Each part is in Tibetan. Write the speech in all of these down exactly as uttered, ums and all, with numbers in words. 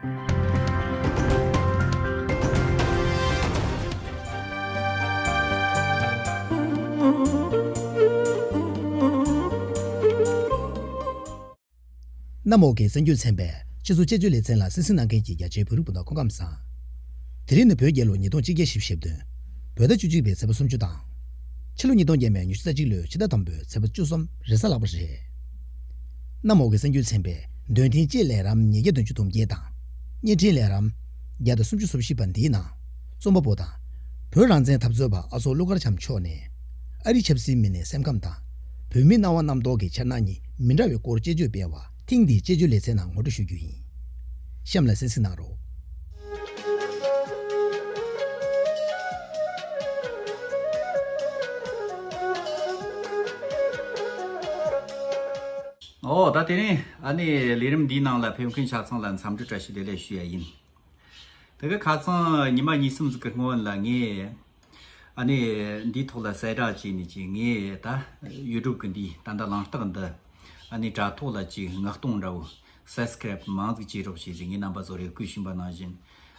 གནམ་འོག་གི་གསར་འགྱུར་ཚན་པས་སྤྱི་ཚོགས་དཔྱད་བརྗོད་ལེ་ཚན་ལ་གསན་གཟིགས་གནང་མཁན་གྱི་རྒྱ་ཆེའི་བོད་རིགས་སྤུན་ཟླ་སྐུ་ཁམས་བཟང་། དེ་རིང་ནི་བོད་རྒྱལ་ལོ་ཉིས་སྟོང་གཅིག་བརྒྱ་བཞི་བཅུ་ཞེ་བདུན། བོད་ཟླ་བཅུ་གཅིག་པའི་ཚེས་པ་སུམ་ཅུ་དང་། ཕྱི་ལོ་ཉིས་སྟོང་ཉི་ཤུ་རྩ་གཅིག་ལོའི་ཕྱི་ཟླ་དང་པོའི་ཚེས་པ་བཅུ་གསུམ་རེས་གཟའ་ལྷག་པ་རེད། གནམ་འོག་གི་གསར་འགྱུར་ཚན་པས་འདོན་ཐེངས་གཅིག་ལས་རིམ་ཉིས་བརྒྱ་བདུན་ཅུ་དོན་བརྒྱད་དང་། བརྙན་འཕྲིན་ལས་རིམ་བརྒྱ་དང་སུམ་ཅུ་སོ་བཞི་པ་འདིའི་ནང་། རྩོམ་པ་པོ་དང་། བོད་རང་བཙན་འཐབ་རྩོད་པ་ཨ་མཆོག་ཀླུ་མཁར་བྱམས་མཆོག་ནས། ཨ་རིའི་ཆབ་སྲིད་མི་སྣའི་སེམས་ཁམས་དང་། བོད་མིའི་སྣང་བ་རྣམ་རྟོག་གི་འཆར་སྣང་གཉིས་མི་འདྲ་བའི་སྐོར་དཔྱད་བརྗོད་སྤེལ་བ་ཐེངས་འདིའི་དཔྱད་བརྗོད་ལེ་ཚན་ནང་ངོ་སྤྲོད་ཞུ་རྒྱུ་ཡིན། གཤམ་ལ་གསན་གཟིགས་གནང་རོགས། ཨོ་ད་དེ་རིང་ཨ་ནི་ལས་རིམ་འདིའི་ནང་ལ་ཕེབས་མཁན་ཆ་ཚང་ལ་འཚམས་འདྲི་བཀྲ་ཤིས་བདེ་ལེགས་ཞུ་ཡ་ཡིན། དེ་ག་ཁ་སང་ཉི་མ་གཉིས་གསུམ་ཟིག་གི་སྔོན་ལ་ངས་ཨ་ནི་འདིའི་ཐོག་ལ་གསལ་བསྒྲགས་བྱས་ནས་ཀྱི་ངས་ད་ཡུ་ཊུབ་གི་འདིའི་ད་ལྟ་ལངས་སྟེགས་འདི་ཨ་ནི་དྲ་ཐོག་ལ་ཀྱི་མངགས་གཏོང་འདྲ་བོ་སབ་སི་ཀ་རེབ་མང་ཟིག་བྱེད་རོགས་བྱས་ཟིག་ངས་རྣམ་པ་ཚོར་རེ་སྐུལ་ཞུས་པ་ནང་བཞིན།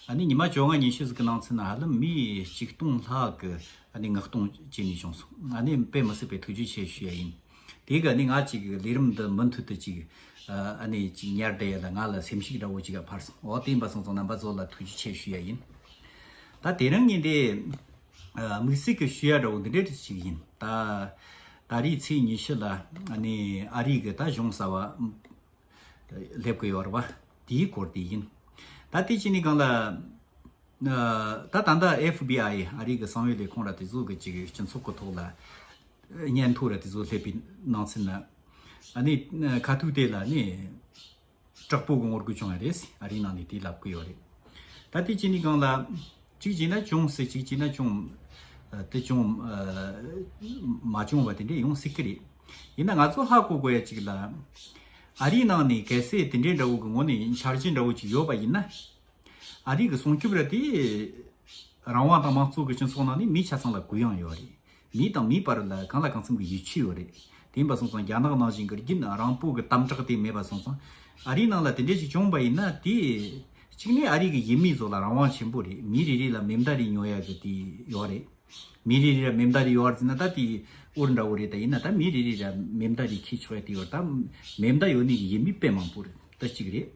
ཨ་ནི་ཉི་མ་བཅོ་ལྔ་ཉི་ཤུ་ཟིག་གི་ནང་ཚུད་ན་ཧ་ལམ་མི་གཅིག་སྟོང་ལྷག་གི་ཨ་ནི་མངགས་གཏོང་བྱས་ནས་བྱུང་སོང་། ཨ་ནི་དཔེ་མི་སྲིད་པའི་ཐུགས་རྗེ་ཆེ་ཞུ་ཡ་ཡིན། དེ་ག་ནི་ང་ཅིག་ལས་རིམ་འདི་མུ་མཐུད་དུ་ཅིག་ཨ་ནི་ཅིག་ཉར་བསྡད་ཡ་ལ་ང་ལ་སེམས་ཤུགས་འདྲ་བོ་ཅིག་འཕར་སོང་། འོ་དེ་ཡིན་པ་སོང་ཙང་རྣམ་པ་ཚོ་ལ་ཐུགས་རྗེ་ཆེ་ཞུ་ཡ་ཡིན། ད་དེ་རིང་ངས་འདི་དམིགས་བསལ་གྱི་ཞུ་ཡ་འདྲ་བོ་འདི་འདྲ་ཅིག་ཡིན། ད་ད་རེས་ཚེས་ཉི་ཤུ་ལ་ཨ་ནི་ཨ་རི་གི་ད་གཞུང་གསར་བ་སླེབས་གི་ཡོད་རེད་བ། དེའི་སྐོར་དེ་ཡིན། ད་དེ་ཅི་ནས་གང་ལ། ད་ད་ལྟ་ཨེཕ་བི་ཨའི་ཨ་རི་གི་གསང་བའི་ལས་ཁུངས་ར་དེ་ཚོ་གི་ཅིག་སྤྱི་ཚོགས་ཀྱི་ཐོག་ལ་སྙན་ཐོ་ར་དེ་ཚོ་སླེབས་པའི་ནང་ཚུད་ན། ཨ་ནི་ཁ་ཐུག་དེ་ལ་ནི་དྲག་པོ་གི་ངོ་རྒོལ་བྱུང་བ་རེད། ཨ་རིའི་ནང་ནས་དེ་ལབ་གི་ཡོད་རེད། ད་དེ་ཅི་ནས་གང་ལ་གཅིག་བྱས་ན་བྱུང་སྲིད། གཅིག་བྱས་ན་བྱུང་དེ་བྱུང་མ་བྱུང་བ་དེ་འདྲས་ཡོང་སྲིད་གི་རེད། ཡིན་ན་ང་ཚོ་ཧ་གོ་དགོས་ཡ་གཅིག་ལ། ཨ་རིའི་ནང་ནས་གལ་སྲིད་དེ་འདྲས་འདྲ་བོ་གི་ངོ་ནས་འཆར་གཞི་འདྲ་བོ་ཅིག་ཡོད་པ་ཡིན་ན། ཨ་རི་གི་སྲུང་སྐྱོབ་ར་དེ་རང་དབང་དང་དམངས་གཙོ་གི་སྤྱི་ཚོགས་ནང་ནས་མི་ཆ་ཚང་ལ་གུ་ཡངས་ཡོད་རེད། མི་དང་མིའི་བར་ལ་གང་ལ་གང་འཚམ་གྱི་ཡིད་ཆེས་ཡོད་རེད། དེ་ཡིན་པ་སོང་ཙང་རྒྱ་ནག་ནང་བཞིན་གྱི་རྒྱུན་རིང་པོ་གི་དམ་དྲག་དེ་མེད་པ་སོང་ཙང་། ཨ་རིའི་ནང་ལ་དེ་འདྲས་ཞིག་བྱུང་བ་ཡིན་ན་དེ། གཅིག་ནས་ཨ་རི་གི་ཡུལ་མི་ཚོ་ལ་རང་དབང་ཆེན་པོ་རེད། མི་རེ་རེ་ལ་མེ་མདའ་རེ་ཉོ་ཡ་གི་དེ་ཡོད་རེད། མི་རེ་རེ་ལ་མེ་མདའ་རེ་ཡོད་རེད་ཟེར་ན་ད་དེ་འུར་འདྲ་བོ་རེད། ད་ཡིན་ན་ད་མི་རེ་རེ་ལ་མེ་མདའ་རེ་འཁྱེར་ཆོག་ཡ་དེ་ཡོད་རེད། ད་མེ་མདའ་ཡོད་ནི་གི་ཡུལ་མི་དཔེ་མང་པོ་རེད། ད་གཅིག་རེད།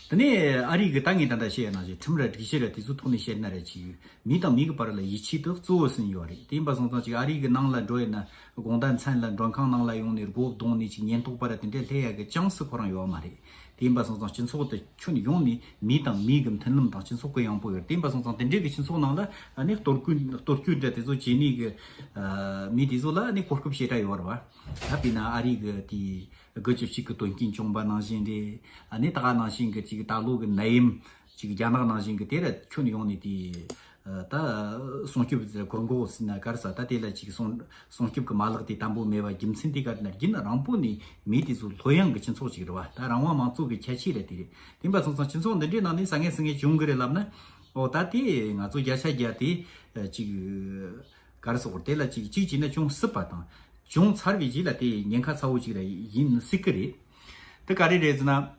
དེ་ནས་ཨ་རི་གི་ད་ངས་ད་ལྟ་བཤད་ཡ་ནང་བཞིན་ཁྲིམས་ར་སྒྲིག་གཞི་ར་དེ་ཚོ་ཐོག་ནས་བཤད་ན་ར་ཅིག་མི་དང་མི་གི་བར་ལ་ཡིད་ཆེས་དེ་གཙོ་བོ་ཟིན་ཡོད་རེད། དེ་ཡིན་པ་སོང་ཙང་ཅིག་ཨ་རི་གི་ནང་ལ་འགྲོ་ཡིན་ན་དགོང་དག་མཚན་ལ་མགྲོན་ཁང་ནང་ལ་ཡོང་ནས་སྒོ་བརྡུངས་ནས་ཅིག་ཉེན་རྟོག་པ་ར་དེ་འདྲས་སླེབས་ཡ་གི་ཅང་སུ་ཁོ་རང་ཡོད་མ་རེད། དེ་ཡིན་པ་སོང་ཙང་སྤྱི་ཚོགས་དེ་ཁྱོན་ཡོངས་ནས་མི་དང་མི་གི་མཐུན་ལམ་དང་སྤྱི་ཚོགས་གི་ཡངས་པོ་ཡོད་རེད། དེ་ཡིན་པ་སོང་ཙང་དེ་འདྲས་གི་སྤྱི་ཚོགས་ནང་ལ་ཨ་ནི་གཏོར་རྒོལ་གཏོར་སྐྱོན་འདྲ་དེ་ཚོ་བྱེད་ནས་གི་མི་དེ་ཚོ་ལ་ཨ་ནི་གོ་སྐབས་ཞེ་དྲག་ཡོད་རེད་བ། ད་དཔེར་ན་ཨ་རི་གི་དེ། དགུ་བཅུ་གཅིག་གི་དོན་རྐྱེན་བྱུང་བ་ནང་བཞིན་རེད། ཨ་ནི་ད་ག་ནང་བཞིན་གྱི་ཅིག་ད་ལོ་གི་ནད་ཡམས་ཅིག་རྒྱ་ནག་ནང་བཞིན་གྱི་དེ་ར་ཁྱོན་ཡོངས་ནས་དེ་ད་སྲུང་སྐྱོབ་སྒོར་འགོག་ཟིན་ན་གར་ས་ད་དེ་ལ་ཅིག་སྲུང་སྲུང་སྐྱོབ་ཀྱི་མ་ལག་དེ་དམ་པོ་མེད་པ་རྒྱུ་མཚན་དེ་ག་ན་རྒྱུན་རིང་པོ་ནས་མི་དེ་ཚོ་ལྷོད་ཡངས་ཀྱི་སྤྱི་ཚོགས་ཅིག་རེད་བ། ད་རང་དབང་མང་གཙོ་གི་ཁྱད་ཆོས་རེད་དེ་རེད། དེ་ཡིན་པ་སོང་ཙང་སྤྱི་ཚོགས་འདི་འདྲའི་ནང་ནས་ས་ངན་ས་ངན་བྱུང་གི་རེད་ལབ་ན། ཨོ་ད་དེ་ང་ཚོ་བརྒྱ་ཆ་བརྒྱ་དེ་ཅིག་ག་རེ་ཟེར་དགོས་རེད། དེ་ལ་ཅིག་གཅིག་བྱས་ན་ཅུང་སྲིད་པ་དང་། བྱུང་ཚར་བའི་རྗེས་ལ་དེ་ཉེན་ཁ་ཚ་བོ་ཅིག་ར་ཡིན་སྲིད་ཀྱི་རེད། དེ་ག་རེ་རེད་ཟེར་ན།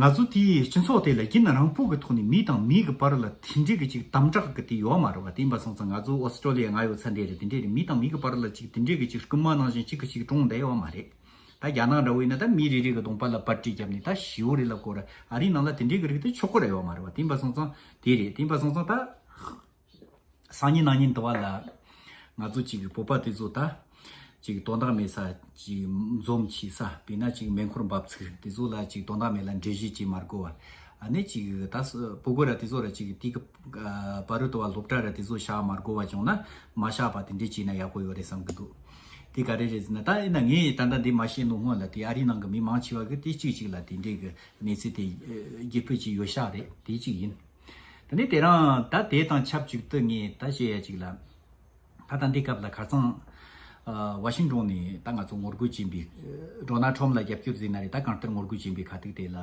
ང་ཚོ་དེའི་སྤྱི་ཚོགས་དེ་ལ་རྒྱུན་རིང་པོ་གི་ཐོག་ནས་མི་དང་མི་གི་བར་ལ་དེ་འདྲའི་གི་ཅིག་དམ་དྲག་གི་དེ་ཡོད་མ་རེད་བ། དེ་ཡིན་པ་སོང་ཙང་ང་ཚོ་ཨོ་སི་ཀྲོ་ལི་ཡ་ང་ཡོད་ཚ་འདྲེ་རེད། དེ་འདྲའི་རེད། མི་དང་མི་གི་བར་ལ་ཅིག་དེ་འདྲའི་གི་ཅིག་རྐུན་མ་ནང་བཞིན་གཅིག་གིས་གཅིག་གྲོངས་བསྡད་ཡོད་མ་རེད། ད་རྒྱ་ནག་འདྲ་བོ་ཡིན་ན་ད་མི་རེ་རེ་གི་གདོང་པ་ལ་པར་ཊི་བརྒྱབ་ནས་ད་ཞི་བོ་རེད་ལབ་དགོས་ར། ཨ་རིའི་ནང་ལ་དེ་འདྲའི་གི་རིགས་དེ་ཆོག་གི་ར་ཡོད་མ་རེད་བ། དེ་ཡིན་པ་སོང་ཙང་དེ་རེད། དེ་ཡིན་པ་སོང་ཙང་ད། སང་ཉིན་གནངས་ཉིན་དུ་བ་ལ། ང་ཚོ་ཅིག་བོད་པ་དེ་ཚོ་ད། ཅིག་དོན་དག་མེད་ས་ཅིག་འཛོམས་བྱེད་ས། དཔེར་ན་ཅིག་མེ་འཁོར་འབབ་ཚུགས་དེ་ཚོ་ལ་ཅིག་དོན་དག་མེད་ལ་འགྲེལ་བཤད་བྱེད་མ་དགོས་པ། ཨ་ནི་ཅིག་ད་སུ་ཕྲུ་གུ་ར་དེ་ཚོ་ར་ཅིག་དེ་གི་བར་དུ་བ་སློབ་གྲྭ་ར་དེ་ཚོ་བཞག་མ་དགོས་པ་བྱུང་ན་མ་བཞག་པ་དེ་འདྲས་བྱས་ན་ཡག་པོ་ཡོད་རེད་བསམ་གི་འདུག་དེ་ག་རེ་རེད་ཟེར་ན་ད་ཡིན་ན་ངས་ད་ལྟ་འདི་མ་བཤད་ནོ་སྔོན་ལ་དེ་ཨ་རིའི་ནང་གི་མི་མང་ཆེ་བ་གི་དེ་གཅིག་གཅིག་ལ་དེ་འདྲས་གི་གནས་ཚུལ་དེ་རྒྱས་སྤེལ་བྱས་ཡོད་ཤག་རེད། དེ་གཅིག་ཡིན། དེ་ནས་དེ་རིང་ད་དེ་དང་ཆབས་ཅིག་ཏུ་ངས་ད་བཤད་ཡ་ཅིག་ལ། ད་ད་འདི་སྐབས་ལ་ཁ་སང་། ཨ་ཝ་ཤིང་ཊོན་ནས་ད་ང་ཚོ་ངོ་རྒོལ་བྱེད་པའི། ཌོ་ནལ་ཊམ་ལ་རྒྱབ་སྐྱོར་ཟེར་ན་རེད། ད་གང་ལྟར་ངོ་རྒོལ་བྱེད་པའི་ཁ་ཐུག་དེ་ལ།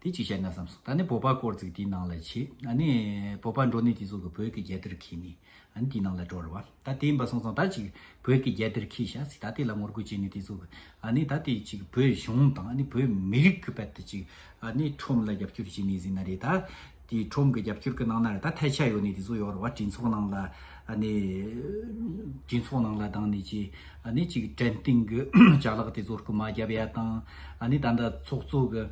དེ་གཅིག་བཤད་ན་བསམ་སོང་། ད་ནི་བོད་པ་སྐོར་ཅིག་དེའི་ནང་ལ་ཆེ། ཨ་ནི་བོད་པ་འགྲོ་ནི་དེ་ཚོ་གི་བོད་ཀྱི་རྒྱལ་དར་འཁྱེར་ནི། ཨ་ནི་དེའི་ནང་ལ་འགྲོ་རེད་བ། ད་དེ་ཡིན་པ་སོང་ཙང་ད་ཅིག་བོད་ཀྱི་རྒྱལ་དར་འཁྱེར་བཞག་ཟིག། ད་དེ་ལ་ངོ་རྒོལ་བྱེད་ནི་དེ་ཚོ་གི། ཨ་ནི་ད་དེ་ཅིག་བོད་གཞུང་དང་ཨ་ནི་བོད་མི་རིགས་ཀྱི་བར་དུ་ཅིག། ཨ་ནི་ཁྲོམ་ལ་རྒྱབ་སྐྱོར་བྱེད་ནི་ཟིན་ན་རེད། ད་དེ་ཁྲོམ་གྱི་རྒྱབ་སྐྱོར་གྱི་ནང་ན་རེད། ད་ཐལ་ཆ་ཡོད་ནི་དེ་ཚོ་ཡོད་རེད་བ། གྲོས་ཚོགས་ནང་ལ། ཨ་ནི་གྲོས་ཚོགས་ནང་ལ་བཏང་ནས་ཀྱི། ཨ་ནི་ཅིག་དྲན་རྟེན་གྱི་ཅ་ལག་དེ་ཚོ་རྐུ་མ་རྒྱབ་ཡ་དང་། ཨ་ནི་ད་ལྟ་ཚོགས་གཙོ་གི།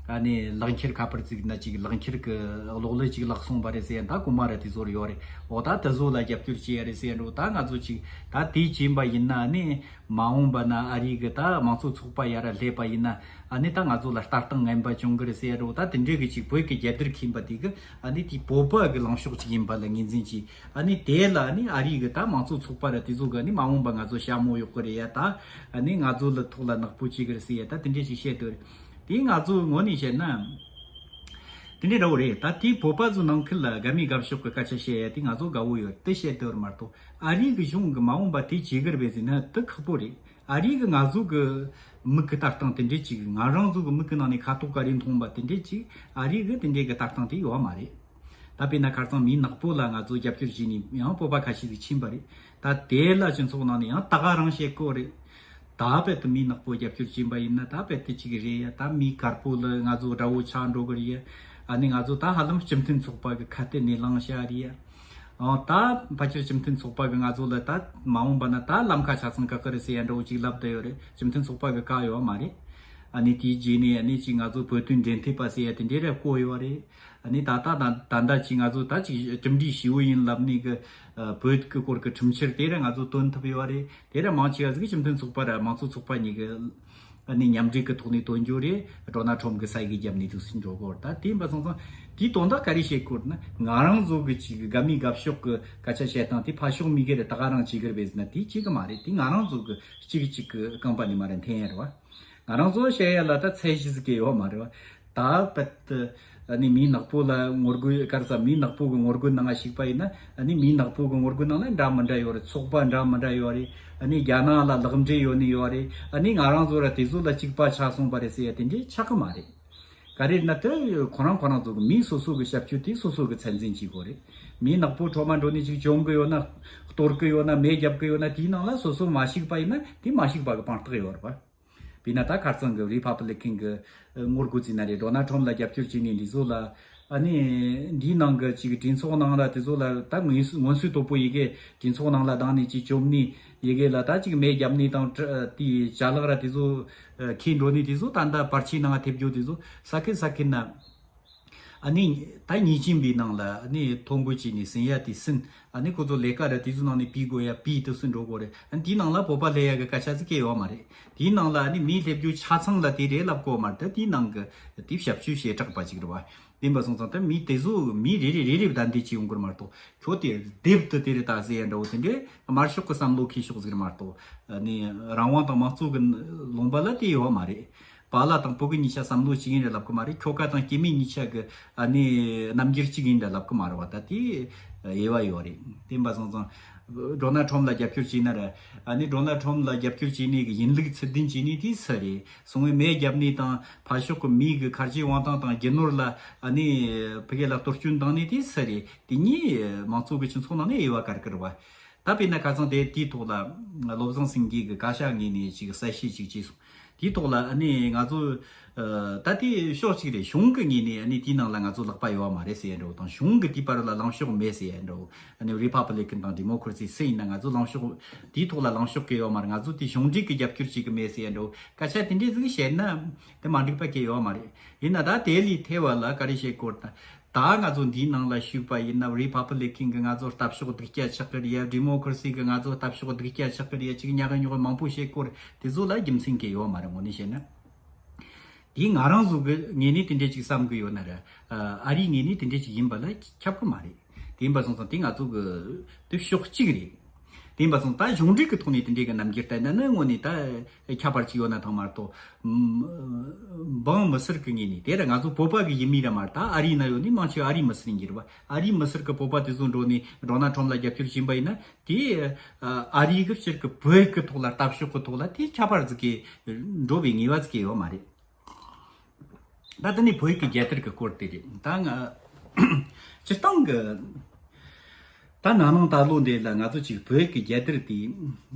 ཨ་ནི་ལག་འཁྱེར་ཁ་པར་བརྩིགས་ན་ཅིག་ལག་འཁྱེར་གྱི་གློག་ཀླད་ཅིག་བརླག་སོང་བ་རེད་ཟེར་ཡ། ད་རྐུ་མ་ར་དེ་ཚོ་ར་ཡོད་རེད། འོ་ད་དེ་ཚོ་ལ་རྒྱབ་སྐྱོར་བྱེད་ཡ་རེད་ཟེར་ཡ་འགྲོ། ད་ང་ཚོ་ཅིག་ད་དེ་བྱིན་པ་ཡིན་ན། ཨ་ནི་མ་འོངས་པ་ན་ཨ་རི་གི་ད་དམངས་གཙོ་ཚོགས་པ་ཡར་སླེབས་པ་ཡིན་ན། ཨ་ནི་ད་ང་ཚོ་ལ་ལྟ་སྟངས་ངན་པ་བྱུང་གི་རེད་ཟེར་ཡ་འགྲོ། ད་དེ་འདྲའི་གི་ཅིག་བོད་ཀྱི་རྒྱལ་དར་འཁྱེར་པ་དེ་གི། ཨ་ནི་དེ་བོད་པ་གི་ལངས་ཕྱོགས་ཅིག་ཡིན་པ་ལ་ངོས་འཛིན་གྱིས། ཨ་ནི་དེ་ལ་ཨ་ནི་ཨ་རི་གི་ད་དམངས་གཙོ་ཚོགས་པ་ར་དེ་ཚོ་གི། ཨ་ནི་མ་འོངས་པ་ང་ཚོ་ཞྭ་མོ་གཡོག་གི་རེད་ཡ། ད་ཨ་ནི་ང་ཚོ་ལ་ཐོག་ལ་ནག་པོ་བྱེད་གི་རེད་ཟེར་ཡ། ད་དེ་འདྲས་ཅིག་བཤད་འདུག་རེད། དེ་ང་ཚོ་ངོས་ནས་བཤད་ན་དེ་འདྲས་འདྲ་བོ་རེད། ད་དེ་བོད་པ་ཚོ་ནང་ཁུལ་ལ་དགའ་མི་དགའ་ཕྱོགས་ཀྱི་སྐད་ཆ་བཤད་ཡ་དེ་ང་ཚོ་དགའ་བོ་ཡོད་དེ་བཤད་འདུག་རེད་མ་གཏོགས། ཨ་རི་གི་གཞུང་གི་མ་འོངས་པ་དེ་བྱེད་གི་རེད་པས་ཟེར་ན་དེ་ཁག་པོ་རེད། ཨ་རི་གི་ང་ཚོ་གི་མིག་གི་ལྟ་སྟངས་དེ་འདྲས་ཅིག། ང་རང་ཚོ་གི་མིག་གི་ནང་ནས་ཁ་དོག་ག་རེ་མཐོང་བ་དེ་འདྲས་ཅིག། ཨ་རི་གི་དེ་འདྲས་གི་ལྟ་སྟངས་དེ་ཡོད་མ་རེད། ད་དཔེར་ན་ཁ་སང་མི་ནག་པོ་ལ་ང་ཚོ་རྒྱབ་སྐྱོར་བྱས་ནས་ཡང་བོད་པ་ཁ་ཤས་ཤིག་ཕྱིན་པ་རེད། ད་དེ་ལ་སྤྱི་ཚོགས་ནང་ནས་ཡང་ད་ག་རང་བཤད་གོ་རེད། ད་བོད་དུ་མི་ནག་པོ་རྒྱབ་སྐྱོར་བྱས་པ་ཡིན་ན་ད་བོད་དུ་ཅིག་རེད་ཡ། ད་མི་དཀར་པོ་ལ་ང་ཚོ་དགྲ་བོ་ཆགས་འགྲོ་གི་རེད་ཡ། ཨ་ནི་ང་ཚོ་ད་ཧ་ལམ་སྤྱི་མཐུན་ཚོགས་པ་གི་ཁ་གཏད་ནས་ལངས་བཞག་རེད་ཡ། ཨོ་ད་ཕལ་ཆེར་སྤྱི་མཐུན་ཚོགས་པ་གི་ང་ཚོ་ལ་ད་མ་འོངས་པ་ན་ད་ལམ་ཁ་ཆ་ཚང་བཀག་གི་རེད་ཟེར་ཡ་འདྲ་བོ་ཅིག་ལབ་བསྡད་ཡོད་རེད། སྤྱི་མཐུན་ཚོགས་པ་གི་བཀག་ཡོད་མ་རེད། ཨ་ནི་དེའི་རྗེས་ནས་ཨ་ནི་ཅིག་ང་ཚོ་བོད་དོན་འབྲེལ་མཐུད་པ་ཟེར་ཡ་དེ་འདྲས་རེ་བསྐོས་ཡོད་རེད། ཨ་ནི་ད་ལྟ་ད་ད་ལྟ་ཅིག་ང་ཚོ་ད་ཅིག་གྲུབ་འབྲས་ཞེ་པོ་ཡིན་ལབ་ནས་གི། ཨ་བོད་ཀྱི་སྐོར་གྱི་ཁྲིམས་འཆར་དེ་ར་ང་ཚོ་བཏོན་ཐུབ་ཡོད་རེད། དེ་ར་མང་ཆེ་བ་ཟིག་གི་སྤྱི་མཐུན་ཚོགས་པ་ར་དམངས་གཙོ་ཚོགས་པ་གཉིས་ཀྱི་ཨ་ནི་མཉམ་འབྲེལ་གྱི་ཐོག་ནས་བཏོན་རྒྱུ་རེད། ཌོ་ནལ་ཊམ་གྱི་ས་ཡིག་བརྒྱབ་ནས་འདུག་སེ་འགྲོ་གོ། ད་དེ་ཡིན་པ་སོང་ཙང་དེའི་དོན་དག་ག་རེ་བཤད་དགོས་ན། ང་རང་ཚོ་གི་ཅིག་དགའ་མི་དགའ་ཕྱོགས་ཀྱི་སྐད་ཆ་བཤད་སྟངས་དེ་ཕར་ཕྱོགས་མི་སྒེར་ར་ད་ག་རང་བྱེད་ཀྱི་རེད་པས་ཟེར་ན་དེ་བྱེད་ཀྱི་མ་རེད། དེ་ང་རང་ཚོ་གི་གཅིག་གཅིག་གི་རྐང་པ་ནས་མར་ར་འཐེན་ཡ་རེད་བ། ང་རང་ཚོ་བཤད་ཡ་ལ་ད་ཚད་གཞི་ཟིག་གི་ཡོད་མ་རེད་བ། ད་བད། ཨ་ནི་མི་ནག་པོ་ལ་ངོ་རྒོལ་ག་རེ་ཟ། མི་ནག་པོ་གི་ངོ་རྒོལ་ནང་ང་ཞུགས་པ་ཡིན་ན། ཨ་ནི་མི་ནག་པོ་གི་ངོ་རྒོལ་ནང་ལ་འདྲ་མི་འདྲ་ཡོད་རེད། ཚོགས་པ་འདྲ་མི་འདྲ་ཡོད་རེད། ཨ་ནི་རྒྱ་ནག་ལ་ལག་འབྲེལ་ཡོད་ནི་ཡོད་རེད། ཨ་ནི་ང་རང་ཚོ་ར་དེ་ཚོ་ལ་གཅིག་པ་ཆགས་སོང་པ་རེད་ཟེར་ཡ་དེ་འདྲས་ཆགས་གི་མ་རེད། ག་རེ་ན་དེ་ཁོ་རང་ཁོ་རང་ཚོ་གི་མི་སོ་སོ་གི་ཞབས་ཞུ་དེ་སོ་སོ་གི་ཚད་འཛིན་བྱེད་དགོས་རེད། མི་ནག་པོ་ཁྲོམ་མ་འགྲོ་ནི་ཅིག་བཅོམ་གི་ཡོད་ན། གཏོར་གི་ཡོད་ན། མེ་རྒྱབ་གི་ཡོད་ན། དེའི་ནང་ལ་སོ་སོ་མ་ཞུགས་པ་ཡིན་ན་དེ་མ་ཞུགས་པ་གི་དཔང་རྟགས་ཡོད་རེད་པ། དཔེར་ན་ད་ཁ་སང་གི་རི་ཕབ་ལི་ཀན་གི་ངོ་རྒོལ་བྱས་ན་རེད། ཌོ་ནལ་ཊམ་ལ་རྒྱབ་སྐྱོར་བྱས་ནས་འདི་ཚོ་ལ། ཨ་ནི་འདིའི་ནང་གི་ཅིག་གྲོས་ཚོགས་ནང་ལ་དེ་ཚོ་ལ་ད་ངོས་སུ་ངོས་སུ་དོད་པོ་ཡི་གེ་གྲོས་ཚོགས་ནང་ལ་བཏང་ནས་ཅིག་བཅོམ་ནི་ཡི་གེ་ལ་ད་ཅིག་མེ་རྒྱབ་ནི་དང་། དེའི་ཅ་ལག་ར་དེ་ཚོ་ཨ་འཁྱེར་འགྲོ་ནི་དེ་ཚོ་ད་ལྟ་བར་ཆད་ནང་ཐེབས་རྒྱུ་དེ་ཚོ་ས་ཁུལ་ས་ཁུལ་ན། ཨ་ནི་ད་ཉེས་ཅན་པའི་ནང་ལ་ཨ་ནི་ཐོ་འགོད་བྱས་ནས་ཟིན་ཡ་དེ་ཟིན། ཨ་ནི་ཁོ་ཚོ་ལས་ཀ་ར་དེ་ཚོའི་ནང་ནས་ཕུད་དགོས་ཡ་ཕུད། དེ་ཚོ་འགྲོ་དགོས་རེད། ཨ་ནི་དེའི་ནང་ལ་བོད་པ་སླེབས་ཡ་གི་སྐད་ཆ་ཟིག་སྐྱེ་ཡོད་མ་རེད། དེའི་ནང་ལ་ཨ་ནི་མི་སླེབས་རྒྱུ་ཆ་ཚང་ལ་དེ་རེད་ལབ་དགོས་མ་རེད། ད་དེའི་ནང་གི་དེ་ཞབས་ཞུ་བྱེ་བྲག་པ་ཅིག་རེད་བ། དེ་ཡིན་པ་སོང་ཙང་ད་མི་དེ་ཚོ་མི་རེ་རེ་རེ་རེ་བདའ་འདེད་བྱེད་ཡོང་གི་རེད་མ་གཏོགས། ཁྱོད་དེ་སྡེབ་ཏུ་དེ་རེད་ད་ཟེར་ཡ་འདྲ་བོ་དེ་འདྲའི་དམར་ཤོག་གི་བསམ་བློ་འཁྱེར་ཕྱོགས་ཟིག་རེད་མ་གཏོགས། ཨ་ནི་རང་དབང་དང་དམངས་གཙོ་གི་ལུང་པ་ལ་དེ་ཡོད་མ་རེད། པཱ་ལགས་དང་ཕྲུ་གུ་གཉིས་ཆ་བསམ་བློ་གཅིག་ཡིན་རེད་ལབ་གི་མ་རེད། ཁྱོ་ག་དང་སྐྱེ་དམན་གཉིས་ཆ་གི་ཨ་ནི་རྣམ་འགྱུར་གཅིག་ཡིན་རེད་ལབ་གི་མ་རེད་བ། ད་དེ་དབྱེ་བ་ཡོད་རེད། དེ་ཡིན་པ་སོང་ཙང་ཌོ་ནལ་ཊམ་ལ་རྒྱབ་སྐྱོར་བྱས་ན་ར། ཨ་ནི་ཌོ་ནལ་ཊམ་ལ་རྒྱབ་སྐྱོར་བྱས་ནས་གི་ཡིན་ལུགས་ཚུལ་ལྡན་བྱས་ནས་དེ་སུ་རེད། སོང་བའི་མེ་བརྒྱབ་ནས་དང་ཕར་ཕྱོགས་གི་མི་གི་ཁ་རྗེ་དབང་ཐང་དང་རྒྱུ་ནོར་ལ་ཨ་ནི་ཕ་གི་ལ་གཏོར་སྐྱོན་བཏང་ནས་དེ་སུ་རེད། དེ་གཉིས་མང་གཙོ་གི་སྤྱི་ཚོགས་ནང་ནས་དབྱེ་བ་བཀར་གི་རེད་བ། ད་དཔེར་ན་ཁ་སང་དེ་དེའི་ཐོག་ལ་བློ་བཟང་སེང་གེ་གི་བཀའ་ཤག་ངོས་ནས་ཅིག་གསལ་བཤད་ཅིག་བྱས་སོང་། དེའི་ཐོག་ལ་ཨ་ནི་ང་ཚོ་ཨ་ད་དེ་ཕྱོགས་གཅིག་རེད། གཞུང་གི་ངོས་ནས་ཨ་ནི་དེའི་ནང་ལ་ང་ཚོ་ལག་པ་ཡོད་མ་རེད་ཟེར་ཡ་འདྲ་བོ་དང་། གཞུང་གི་དེའི་བར་ལ་ལངས་ཕྱོགས་མེད་ཟེར་ཡ་འདྲ་བོ། ཨ་ནི་རི་ཕབ་ལི་ཀན་དང་ཌི་མོ་ཀ་ར་སི་སུ་ཡིན་ན་ང་ཚོ་ལངས་ཕྱོགས་དེའི་ཐོག་ལ་ལངས་ཕྱོགས་གི་ཡོད་མ་རེད། ང་ཚོ་དེ་གཞུང་འབྲེལ་གི་རྒྱབ་སྐྱོར་གཅིག་གི་མེད་ཟེར་ཡ་འདྲ་བོ་སྐད་ཆ་དེ་འདྲས་ཟིག་བཤད་ན་དེ་མ་འགྲིག་པ་གི་ཡོད་མ་རེད། ཡིན་ན་ད་དེ་ལས་ཐེ་བ་ལ་ག་རེ་བཤད་དགོས་ད། ད་ང་ཚོ་འདིའི་ནང་ལ་ཞུགས་པ་ཡིན་ན་རི་ཕབ་ལི་ཀན་གི་ང་ཚོ་སྟབས་ཤོག་སྡུག་སྐྱ་ཆགས་ཀྱི་རེད་ཡ། ཌི་མོ་ཀ་ར་སི་གི་ང་ཚོ་སྟབས་ཤོག་སྡུག་སྐྱ་ཆགས་ཀྱི་རེད་ཡ། ཅིག་ཉག་ག་ཉོག་ག་མང་པོ་བཤད་སྐོར་དེ་ཚོ་ལ་རྒྱུ་མཚན་གི་ཡོད་མ་རེད། དངོས་གནས་བཤད་ན་དེ་ང་རང་ཚོ་གི་ངོས་ནས་དེ་འདྲས་ཅིག་བསམ་གི་ཡོད་ན་ར། ཨ་རིའི་ངོས་ནས་དེ་འདྲས་ཅིག་ཡིན་པ་ལ་ཁྱབ་གི་མ་རེད། དེ་ཡིན་པ་སོང་ཙང་དེ་ང་ཚོ་གི་དེ་ཕྱོགས་གཅིག་རེད། དེ་ཡིན་པ་སོང་ད་གཞུང་འབྲེལ་གྱི་ཐོག་ནས་དེ་འདྲའི་གི་རྣམ་འགྱུར་བསྟན་ན་ནི་དངོས་གནས་ད་ཁྱད་པར་ཅིག་ཡོད་ན་ཐང་མ་གཏོགས། འབངས་མི་སེར་གྱི་ངོས་ནས་དེ་ར་ང་ཚོ་བོད་པ་གི་ཡིན་མིན་ར་མ་རེད། ད་ཨ་རིའི་ནང་ཡོད་ནི་མང་ཆེ་བ་ཨ་རིའི་མི་སེར་ཡིན་གྱི་རེད་བ། ཨ་རིའི་མི་སེར་གྱི་བོད་པ་དེ་ཚོ་འགྲོ་ནས་ཌོ་ནལ་ཊམ་ལ་རྒྱབ་སྐྱོར་བྱིན་པ་ཡིན་ན་དེ་ཨ་རིའི་གི་སྤྱིར་གི་བོད་ཀྱི་ཐོག་ལ་ལྟ་ཕྱོགས་ཀྱི་ཐོག་ལ་དེ་ཁྱད་པར་ཟིག་གི་འགྲོ་བའི་ངེས་པ་ཟིག་གི་ཡོད་མ་རེད། ད་དེ་ནས་བོད་ཀྱི་རྒྱལ་དར་གྱི་སྐོར་དེ་རེད། ད་ང་སྤྱིར་བཏང་གི་ད་ན་ནིང་ད་ལོ་འདི་ལ་ང་ཚོ་ཅིག་བོད་ཀྱི་རྒྱལ་དར་དེ་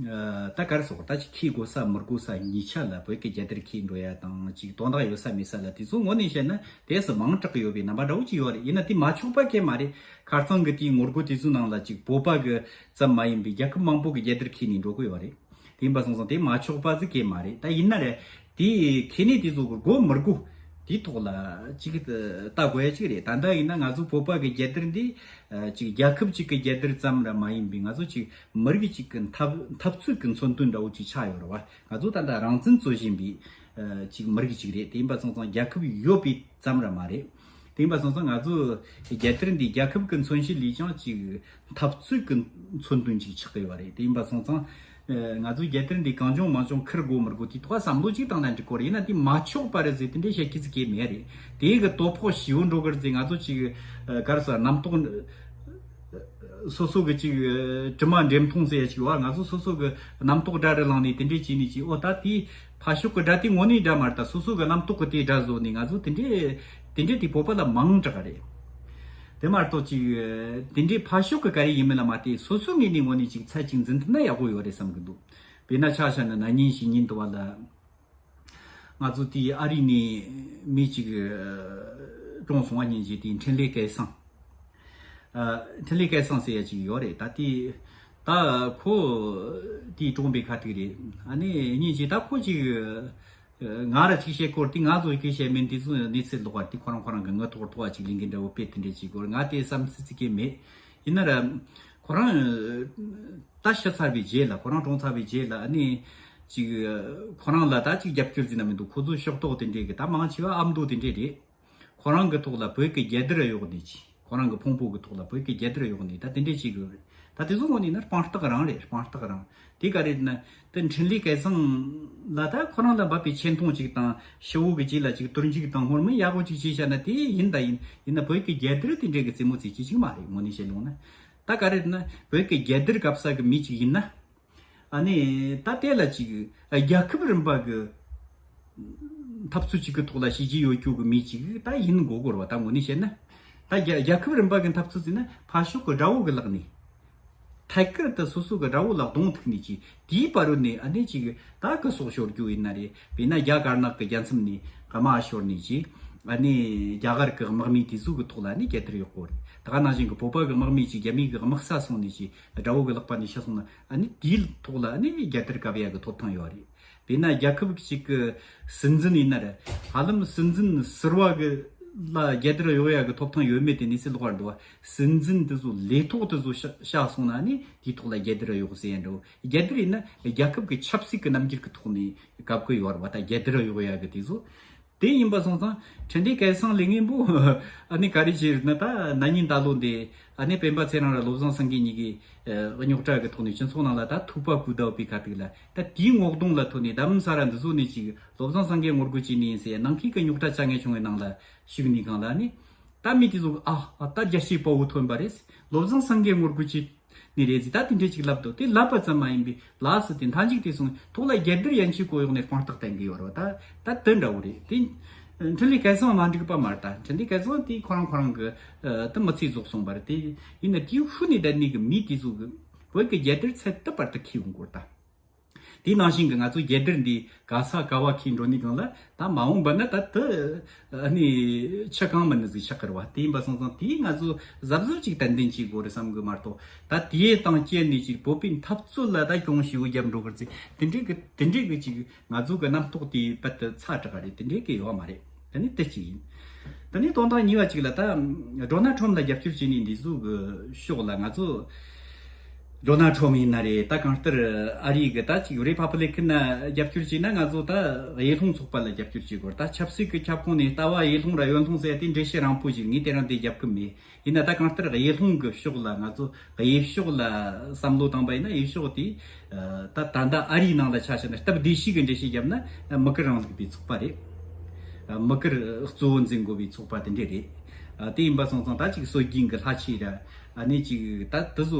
ད་ག་རེ་ཟེར། ད་ཅིག་འཁྱེར་དགོས་ས་མི་དགོས་ས་གཉིས་ཆ་ལ་བོད་ཀྱི་རྒྱལ་དར་འཁྱེར་འགྲོ་ཡ་དང་། ཅིག་དོན་དག་ཡོད་ས་མེད་ས་ལ། དེ་ཚོ་ངོས་ནས་བཤད་ན་དེ་སུ་མིང་གྲགས་ཀྱི་ཡོད་པའི་རྣམ་པ་འདྲ་བོ་ཅིག་ཡོད་རེད། ཡིན་ན་དེ་མ་ཆོག་པ་གང་ཡང་མ་རེད། ཁ་རྩང་གི་དེའི་ངོ་རྒོལ་དེ་ཚོའི་ནང་ལ་ཅིག་བོད་པ་གི་ཙམ་མ་ཡིན་པའི་རྒྱལ་ཁབ་མང་པོ་གི་རྒྱལ་དར་འཁྱེར་ནས་འགྲོ་གི་ཡོད་རེད། དེ་ཡིན་པ་སོང་ཙང་དེ་མ་ཆོག་པ་ཟིག་གང་ཡང་མ་རེད། ད་ཡིན་ན་རེད། དེ་ཁེ་ནས་དེ་ཚོ་གི་དགོས་མི་དགོས་དེའི་ཐོག་ལ་ཅིག་ལྟ་དགོས་ཡ་ཅིག་རེད། ད་ལྟ་ཡིན་ན་ང་ཚོ་བོད་པ་གི་རྒྱལ་དར་འདི་ཅིག་རྒྱལ་ཁབ་ཅིག་གི་རྒྱལ་དར་ཙམ་ར་མ་ཡིན་པའི། ང་ཚོ་ཅིག་མི་རིགས་ཅིག་གི་འཐབ་འཐབ་རྩོད་ཀྱི་མཚོན་དོན་འདྲ་བོ་ཅིག་ཆགས་ཡོད་རེད་བ། ང་ཚོ་ད་ལྟ་རང་བཙན་རྩོད་བཞིན་པའི་ཅིག་མི་རིགས་ཅིག་རེད། དེ་ཡིན་པ་སོང་ཙང་རྒྱལ་ཁབ་ཡོད་པའི་ཙམ་ར་མ་རེད། དེ་ཡིན་པ་སོང་ཙང་ང་ཚོ་རྒྱལ་དར་འདི་རྒྱལ་ཁབ་ཀྱི་མཚོན་བྱེད་ལས་ཀྱང་ཅིག་འཐབ་རྩོད་ཀྱི་མཚོན་དོན་ཅིག་ཆགས་ཀྱི་ཡོད་རེད། དེ་ཡིན་པ་སོང་ཙང་ང་ཚོའི་རྒྱལ་དར་འདི་གང་བྱུང་མང་བྱུང་འཁྱེར་དགོས་མི་དགོས་དེའི་ཐོག་བསམ་བློ་ཅིག་བཏང་ན་འགྲིག་གི་རེད། ཡིན་ན་དེ་མ་ཆོག་པ་རེད་ཟེར་དེ་འདྲའི་བཤད་རྒྱུ་ཟིག་གང་ཡང་མེད་རེད། དེ་གི་དོ་ཕོག་ཞེ་པོ་འགྲོ་གི་རེད་ཟེར། ང་ཚོ་ཅིག་ག་རེ་ཟེར། རྣམ་རྟོག་སོ་སོ་གི་ཅིག་དྲི་མ་འདྲེ་མཐོང་ཟེར་ཡ་ཅིག་ཡོད་བ། ང་ཚོ་སོ་སོ་གི་རྣམ་རྟོག་དགྲ་རུ་ལངས་ནས་དེ་འདྲས་བྱས་ནས་ཅིག་འོ་ད་དེ་ཕར་ཕྱོགས་ཀྱི་དགྲ་དེ་དངོས་གནས་དགྲ་མ་རེད། ད་སོ་སོ་གི་རྣམ་རྟོག་གི་དེ་དགྲ་བཟོ་ནས་ང་ཚོ་དེ་འདྲས་དེ་འདྲས་དེ་བོད་པ་ལ་མང་དྲགས་རེད། དེ་མ་གཏོགས་ཅིག་དེ་འདྲས་ཕར་ཕྱོགས་ཀྱི་ག་རེ་ཡིན་མིན་ལ་མ་ལྟོས་སོ་སོའི་ངོས་ནས་ངོས་ནས་ཅིག་ཚད་ཅིག་འཛིན་ཐུབ་ན་ཡག་པོ་ཡོད་རེད་བསམ་གི་འདུག་དཔེར་ན་ཆ་བཞག་ན་ན་ནིང་ཕྱི་ཉིན་དུ་བ་ལ། ང་ཚོ་དེའི་ཨ་རི་ནས་མི་གཅིག་གྲོངས་སོང་བ། སྙིང་རྗེ། དེའི་འཕྲིན་ལས་སྐལ་བཟང་། ཨ། འཕྲིན་ལས་སྐལ་བཟང་ཟེར་ཡ་གཅིག་ཡོད་རེད། ད་དེ་ད་ཁོ་དེའི་གྲོངས་པའི་ཁ་ཐུག་རེད། ཨ་ནི་སྙིང་རྗེ། ད་ཁོ་གཅིག་ང་ར་གཅིག་བཤད་སྐོར་དེ་ང་ཚོ་གཅིག་བཤད་མིན། དེ་ཚོ་གནས་ཚུལ་ལོག་པ་དེ་ཁོ་རང་ཁོ་རང་གི་ངོ་ཐོག་ཐོག་གཅིག་ལས་འགན་འདྲ་བོ་སྤེལ་དེ་འདྲས་གཅིག་སྐོར་ང་དེ་བསམ་ཚུལ་ཅིག་གི་མེད། ཡིན་ན་ར་ཁོ་རང་ད་ཤི་ཚར་བའི་རྗེས་ལ། ཁོ་རང་གྲོངས་ཚར་བའི་རྗེས་ལ་ཨ་ནི་ཅིག་ཁོ་རང་ལ་ད་ཅིག་རྒྱབ་སྐྱོར་ཟེར་ན་མི་འདུག་ཁོ་ཚོ་ཕྱོགས་གཏོགས་དེ་འདྲས་གི་ད་མང་ཆེ་བ་ཨ་མདོ་དེ་འདྲས་རེད། ཁོ་རང་གི་ཐོག་ལ་བོད་ཀྱི་རྒྱལ་དར་གཡོགས་ནས་ཅིག་ཁོ་རང་གི་ཕུང་པོ་གི་ཐོག་ལ་བོད་ཀྱི་རྒྱལ་དར་གཡོགས་ནས་ད་དེ་འདྲས་བྱེད་དགོས་རེད། ད་དེ་ཚོ་ངོས་ནས་ན་དཔང་རྟགས་རང་རེད། དཔང་རྟགས་རང་། དེ་ག་རེད་ན་དེ་འཕྲིན་ལས་སྐལ་བཟང་ལ་ད་ཁོ་རང་ལ་འབབ་པའི་ཆེ་མཐོང་ཅིག་དང་ཞི་བོ་གི་རྗེས་ལ་ཅིག་དོར་འཇུག་དང་སྔོན་མི་ཡག་པོ་ཅིག་བྱས་བཞག་ན་དེ་ཡིན་ད་ཡིན། ཡིན་ན་བོད་ཀྱི་རྒྱལ་དར་དེ་འདྲས་གི་རྩེད་མོ་རྩེ་རྒྱུ་ཅིག་མ་རེད། ངོས་ནས་བཤད་ཡོང་ན། ད་ག་རེད་ན་བོད་ཀྱི་རྒྱལ་དར་གབ་ས་གི་མི་ཅིག་ཡིན་ན། ཨ་ནི་ད་དེ་ལ་ཅིག་རྒྱལ་ཁབ་རིམ་པ་གི་འཐབ་རྩོད་ཅིག་གི་ཐོག་ལ་བྱས་རྗེས་ཡོད་རྒྱུ་གི་མི་ཅིག་ད་ཡིན་དགོས་གོ་རེད་བ། ད་ངོས་ནས་བཤད་ན། ད་རྒྱ་རྒྱལ་ཁབ་རིམ་པ་གི་འཐབ་རྩོད་ཟེར་ན་ཕར་ཕྱོགས་གི་དགྲ་བོ་གི་ལག་ནས། ཐད་ཀར་དུ་སོ་སོ་གི་དགྲ་བོ་ལ་གདོང་ཐུག་ནས་ཅིག་དེའི་བར་རོལ་ནས་ཨ་ནི་ཅིག་ད་སྐུ་སྲོག་ཤོར་རྒྱུ་ཡིན་ན་རེད། དཔེར་ན་རྒྱ་དཀར་ནག་གི་རྒྱལ་མཚམས་ནས་དམག་ཤོར་ནས་ཅིག་ཨ་ནི་རྒྱ་གར་གི་དམག་མི་དེ་ཚོ་གི་ཐོག་ལ་ཨ་ནི་རྒྱལ་དར་གཡོག་གོ་རེད། ད་ག་ནང་བཞིན་གི་བོད་པ་གི་དམག་མི་ཅིག་རྒྱ་མི་གི་དམག་ས་སོང་ནས་ཅིག་དགྲ་བོ་གི་ལག་པ་ནས་ཤི་སོང་ན། ཨ་ནི་དེའི་ཐོག་ལ་ཨ་ནི་རྒྱལ་དར་བཀབ་ཡ་གི་ཐོབ་ཐང་ཡོད་རེད། དཔེར་ན་རྒྱལ་ཁབ་ཅིག་གི་སྲིད་འཛིན་ཡིན་ན་རེད། ཧ་ལམ་སྲིད་འཛིན་ཟུར་པ་གི་ལ་རྒྱལ་དར་གཡོག་ཡ་གི་ཐོབ་ཐང་ཡོད་མེད་དེ་གནས་ཚུལ་ལོགས་པ་འདུག་བ། སྲིད་འཛིན་དེ་ཚོ་ལས་ཐོག་དེ་ཚོ་ཤ་ཤ་སོང་ན་ནི་དེའི་ཐོག་ལ་རྒྱལ་དར་གཡོག་ཟེར་ཡ་འགྲོ། རྒྱལ་དར་ཡིན་ན་རྒྱལ་ཁབ་ཀྱི་ཆབ་སྲིད་ཀྱི་རྣམ་འགྱུར་གྱི་ཐོག་ནས་བཀབ་གི་ཡོད་རེད་བ། ད་རྒྱལ་དར་གཡོག་ཡ་གི་དེ་ཚོ། དེ་ཡིན་པ་སོང་ཙང་འཕྲིན་ལས་སྐལ་བཟང་ལས་ངན་པོ་ཨ་ནི་ག་རེ་བྱས་ན། ད་ན་ནིང་ད་ལོ་འདི་ཨ་ནི་སྤེན་པ་ཚེ་རིང་ར་བློ་བཟང་སེང་གེ་གཉིས་ཀྱི་རྙོག་དྲ་གི་ཐོག་ནས་སྤྱི་ཚོགས་ནང་ལ་ད་ཐུག་པ་གུ་བསྡད་པའི་ཁ་ཐུག་ལ། ད་དེའི་ངོ་གདོང་ལ་ཐོན་ནས་རྡ་རམ་ས་ར་འདི་ཚོ་ནས་ཅིག་བློ་བཟང་སེང་གེ་ངོ་རྒོལ་བྱས་ནས་ཡིན་ཟེར་ནང་ཁུལ་གྱི་རྙོག་དྲ་ཆ་ངན་ཆུང་ངན་ནང་ལ་ཞུགས་ནས་གང་ལ་ནི། ད་མི་དེ་ཚོ་ཨ་ཨ་ད་རྒྱལ་གཅེས་དཔའ་བོ་ཐོན་པ་རེད། བློ་བཟང་སེང་གེ་ངོ་རྒོལ་བྱས་ནི་རེད་ཟེར། ད་དེ་འདྲས་ཅིག་ལབ་འདུག་དེ་ལབ་པ་ཙམ་མ་ཡིན་པའི་ལགས་སུ་དེ་མཐའ་མཇུག་དེ་སོང་ཐོག་ལ་རྒྱལ་དར་ཡན་ཆད་གོ་གཡོག་ནས་དཔང་རྟགས་བསྟན་གི་ཡོད་རེད་བ། ད་ད་དེ་འདྲ་བོ་རེད། དེ་འཕྲིན་ལས་སྐལ་བཟང་མ་འགྲིག་པ་མ་རེད། ད་འཕྲིན་ལས་སྐལ་བཟང་དེ་ཁོ་རང་ཁོ་རང་གི་ད་མི་ཚེ་རྫོགས་སོང་བ་རེད། དེ་ཡིན་ན་དེའི་ཤུལ་ནས་བསྡད་ནི་གི་མི་དེ་ཚོ་གི་བོད་ཀྱི་རྒྱལ་དར་ཚད་དུ་བར་དུ་འཁྱེར་ཡོང་དགོས་རེད་ད། དེ་ནང་བཞིན་གྱི་ང་ཚོ་རྒྱལ་དར་འདི་ག་ས་ག་བ་འཁྱེར་འགྲོ་ནི་གང་ལ་ད་མ་འོངས་པ་ན་ད་དུ་ཨ་ནི་ཆུ་གང་མིན་ནི་ཟིག་ཆགས་ཀྱི་རེད་བ། དེ་ཡིན་པ་སོང་ཙང་དེ་ང་ཚོ་གཟབ་གཟབ་ཅིག་ཏན་ཏན་བྱེད་དགོས་རེད་བསམ་གི་མ་གཏོགས། ད་དེའི་སྟེང་བསྐྱལ་ནས་ཅིག་བོད་པའི་འཐབ་རྩོད་ལ་ད་གྱོང་ཞེ་པོ་བརྒྱབ་འགྲོ་གི་རེད་ཟེར། དེ་འདྲའི་གི་དེ་འདྲའི་གི་ཅིག་ང་ཚོ་གི་རྣམ་རྟོག་དེ་རྦད་དེ་ཚ་དྲགས་རེད། དེ་འདྲའི་གི་ཡོད་མ་རེད། དེ་ནི་དེ་གཅིག་ཡིན། དེ་ནས་དོན་དག་གཉིས་པ་གཅིག་ལ་ད་ཌོ་ནལ་ཁྲོམ་ལ་རྒྱབ་སྐྱོར་བྱས་ནས་འདི་ཚོ་གི་ཕྱོགས་ལ་ང་ཚོ་ཌོ་ནལ་ཁྲོམ་ཡིན་ན་རེད། ད་གང་ལྟར་ཨ་རི་གི་ད་ཅིག་རི་ཕབ་ལི་ཀན་ན་རྒྱབ་སྐྱོར་བྱས་ན་ང་ཚོ་ད་གཡས་ལྷུང་ཚོགས་པ་ལ་རྒྱབ་སྐྱོར་བྱེད་དགོས། ད་ཆབ་སྲིད་ཀྱི་ཁྱབ་ཁོངས་ནས་ལྟ་བ་གཡས་ལྷུང་ར་གཡོན་ལྷུང་ཟེར་ཡ་དེ་འགྲེལ་བཤད་རིང་པོ་ཞིག་ངས་དེ་རིང་དེ་རྒྱབ་གི་མེད། ཡིན་ན་ད་གང་ལྟར་གཡས་ལྷུང་གི་ཕྱོགས་ལ་ང་ཚོ་གཡས་ཕྱོགས་ལ་བསམ་བློ་བཏང་པ་ཡིན་ན། གཡས་ཕྱོགས་དེ་ད་ད་ལྟ་ཨ་རིའི་ནང་ལ་ཆ་བཞག་ན་སྟབས་བདེ་ཤོས་ཀྱི་འགྲེལ་བཤད་བརྒྱབ་ན་མི་དཀར་རང་བཞིན་པའི་ཚོགས་པ་རེད། མི་དཀར་གཙོ་བོ་འཛིན་དགོས་པའི་ཚོགས་པ་དེ་འདྲས་རེད། དེ་ཡིན་པ་སོང་ཙང་ད་ཅིག་སྲོལ་རྒྱུན་གྱི་ལྷ་ཆས་ར་ཨ་ནི་ཅིག་ད་དེ་ཚོ་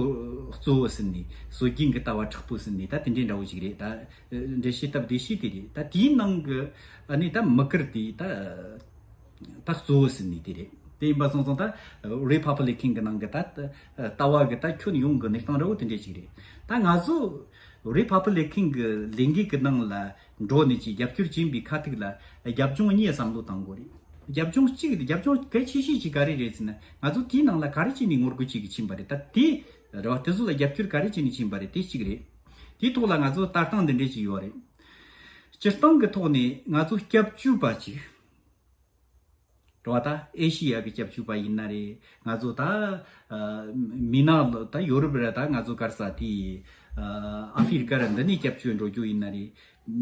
གཙོ་བོ་ཟིན་ནས། སྲོལ་རྒྱུན་གྱི་ལྟ་བ་དྲག་པོ་ཟིན་ནས་ད་དེ་འདྲས་འདྲ་བོ་ཞིག་རེད། ད་འགྲེལ་བཤད་སྟབས་བདེ་ཤོས་དེ་རེད། ད་དེའི་ནང་གི་ཨ་ནི་ད་མི་དཀར་དེ་ད། ད་གཙོ་བོ་ཟིན་ནི་དེ་རེད། དེ་ཡིན་པ་སོང་ཙང་ད་རི་ཕབ་ལི་ཀན་གི་ནང་གི་ད་ལྟ་བ་གི་ད་ཁྱོན་ཡོངས་གི་གནས་སྟངས་འདྲ་བོ་དེ་འདྲས་ཅིག་རེད། ད་ང་ཚོ་རི་ཕབ་ལི་ཀན་གི་ལས་འགུལ་གི་ནང་ལ་འགྲོ་ནས་ཅིག་རྒྱབ་སྐྱོར་བྱེད་པའི་ཁ་ཐུག་ལ་རྒྱབ་ལྗོངས་གཉིས་བསམ་བློ་བཏང་དགོས་རེད། རྒྱབ་ལྗོངས་གཅིག་རྒྱབ་ལྗོངས་གལ་ཆེ་ཤོས་ཅིག་ག་རེ་རེད་ཟེར་ན། ང་ཚོ་དེའི་ནང་ལ་ག་རེ་བྱས་ནས་ངོ་རྒོལ་བྱེད་གི་ཕྱིན་པ་རེད། ད་དེ་རེད་བ། དེ་ཚོ་ལ་རྒྱབ་སྐྱོར་ག་རེ་བྱས་ནས་ཕྱིན་པ་རེད། དེ་གཅིག་རེད། དེའི་ཐོག་ལ་ང་ཚོ་ལྟ་སྟངས་འདི་འདྲས་ཅིག་ཡོད་རེད། སྤྱིར་བཏང་གི་ཐོག་ནས་ང་ཚོ་སྐྱབས་བཅོལ་བ་ཅིག་རེད་བ། ད་ཨེ་ཤི་ཡ་གི་སྐྱབས་བཅོལ་བ་ཡིན་ན་རེད། ང་ཚོ་ད་ཨ་མི་ནང་ལ་ད་ཡོ་རོབ་ར་ད་ང་ཚོ་ག་རེ་ཟེར་དེ་ཨ་ཨ་ཧྥེ་རི་ཀ་ར་འདི་ནས་སྐྱབས་བཅོལ་འགྲོ་རྒྱུ་ཡིན་ན་རེད།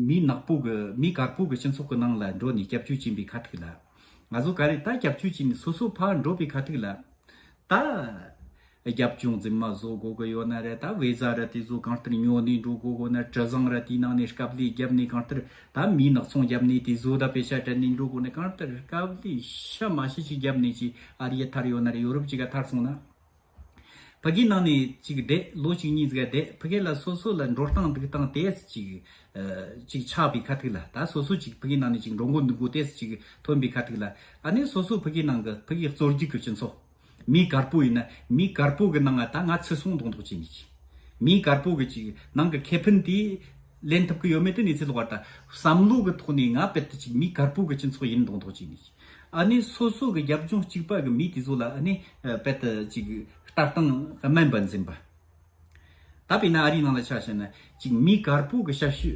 མི་ནག་པོ་གི་མི་དཀར་པོ་གི་སྤྱི་ཚོགས་ཀྱི་ནང་ལ་འགྲོ་ནས་སྐྱབས་བཅོལ་བྱེད་པའི་ཁ་ཐུག་ལ། ང་ཚོ་ག་རེ་ད་སྐྱབས་བཅོལ་བྱས་ནས་སོ་སོ་ཕར་འགྲོ་བའི་ཁ་ཐུག་ལ། ད་རྒྱབ་ལྗོངས་རྫུན་མ་བཟོ་དགོས་ཀྱི་ཡོད་ན་རེད། ད་བི་ཟ་ར་དེ་ཚོ་གང་ལྟར་ཉོ་ནས་འགྲོ་དགོས་དགོས་ན། གྲུ་གཟིངས་ར་དེའི་ནང་ནས་དཀའ་ལས་བརྒྱབ་ནས། གང་ལྟར་ད་མིའི་ནག་ཚོང་བརྒྱབ་ནས་དེ་བཟོ་ད་པེ་ཤ་སྤྲད་ནས་འགྲོ་དགོས་ན། གང་ལྟར་དཀའ་ལས་ཤ་མ་ཤི་ཅིག་བརྒྱབ་ནས་ཅིག་ཨ་རི་ཡ་ཐར་ཡོད་ན་རེད། ཡོ་རོབ་ཅིག་ག་ཐར་སོང་ན། ཕ་གིའི་ནང་ནས་ཅིག་བསྡད། ལོ་གཅིག་གཉིས་ཟིག་བསྡད། ཕ་གི་ལ་སོ་སོ་ལ་འགྲོ་སྟངས་འདུག་སྟངས་དེ་ཅིག་ཨ་ཅིག་ཆགས་པའི་ཁ་ཐུག་ལ། ད་སོ་སོ་ཅིག་ཕ་གིའི་ནང་ནས་ཅིག་འགྲོ་མགོ་འདུག་མགོ་དེ་ཅིག་ཐོན་པའི་ཁ་ཐུག་ལ། ཨ་ནི་སོ་སོ་ཕ་གིའི་ནང་གི་ཕ་གིའི་གཙོ་རྒྱུག་གི་སྤྱི་ཚོགས། མི་དཀར་པོ་ཡིན་ན་མི་དཀར་པོ་གི་ནང་ང་ད་ང་ཚུད་སོང་མདོག་མདོག་བྱས་ནས་ཅིག་མི་དཀར་པོ་གི་ཅིག་ནང་གི་ཁེ་ཕན་དེ་ལེན་ཐུབ་ཀྱི་ཡོད་མེད་དེ་གནས་ཚུལ་ལོག་པ། ད་བསམ་བློ་གི་ཐོག་ནས་ང་དཔེ་དེ་ཅིག་མི་དཀར་པོ་གི་སྤྱི་ཚོགས་ཡིན་མདོག་མདོག་བྱས་ནས་ཅིག་ཨ་ནི་སོ་སོ་གི་རྒྱབ་ལྗོངས་གཅིག་པ་གི་མི་དེ་ཚོ་ལ་ཨ་ནི་དཔེ་དེ་ཅིག་ལྟ་སྟངས་དམན་པ་འཛིན་པ། ད་དཔེར་ན་ཨ་རིའི་ནང་ལ་ཆ་བཞག་ན་ཅིག་མི་དཀར་པོ་གི་ཞབས་ཞུ་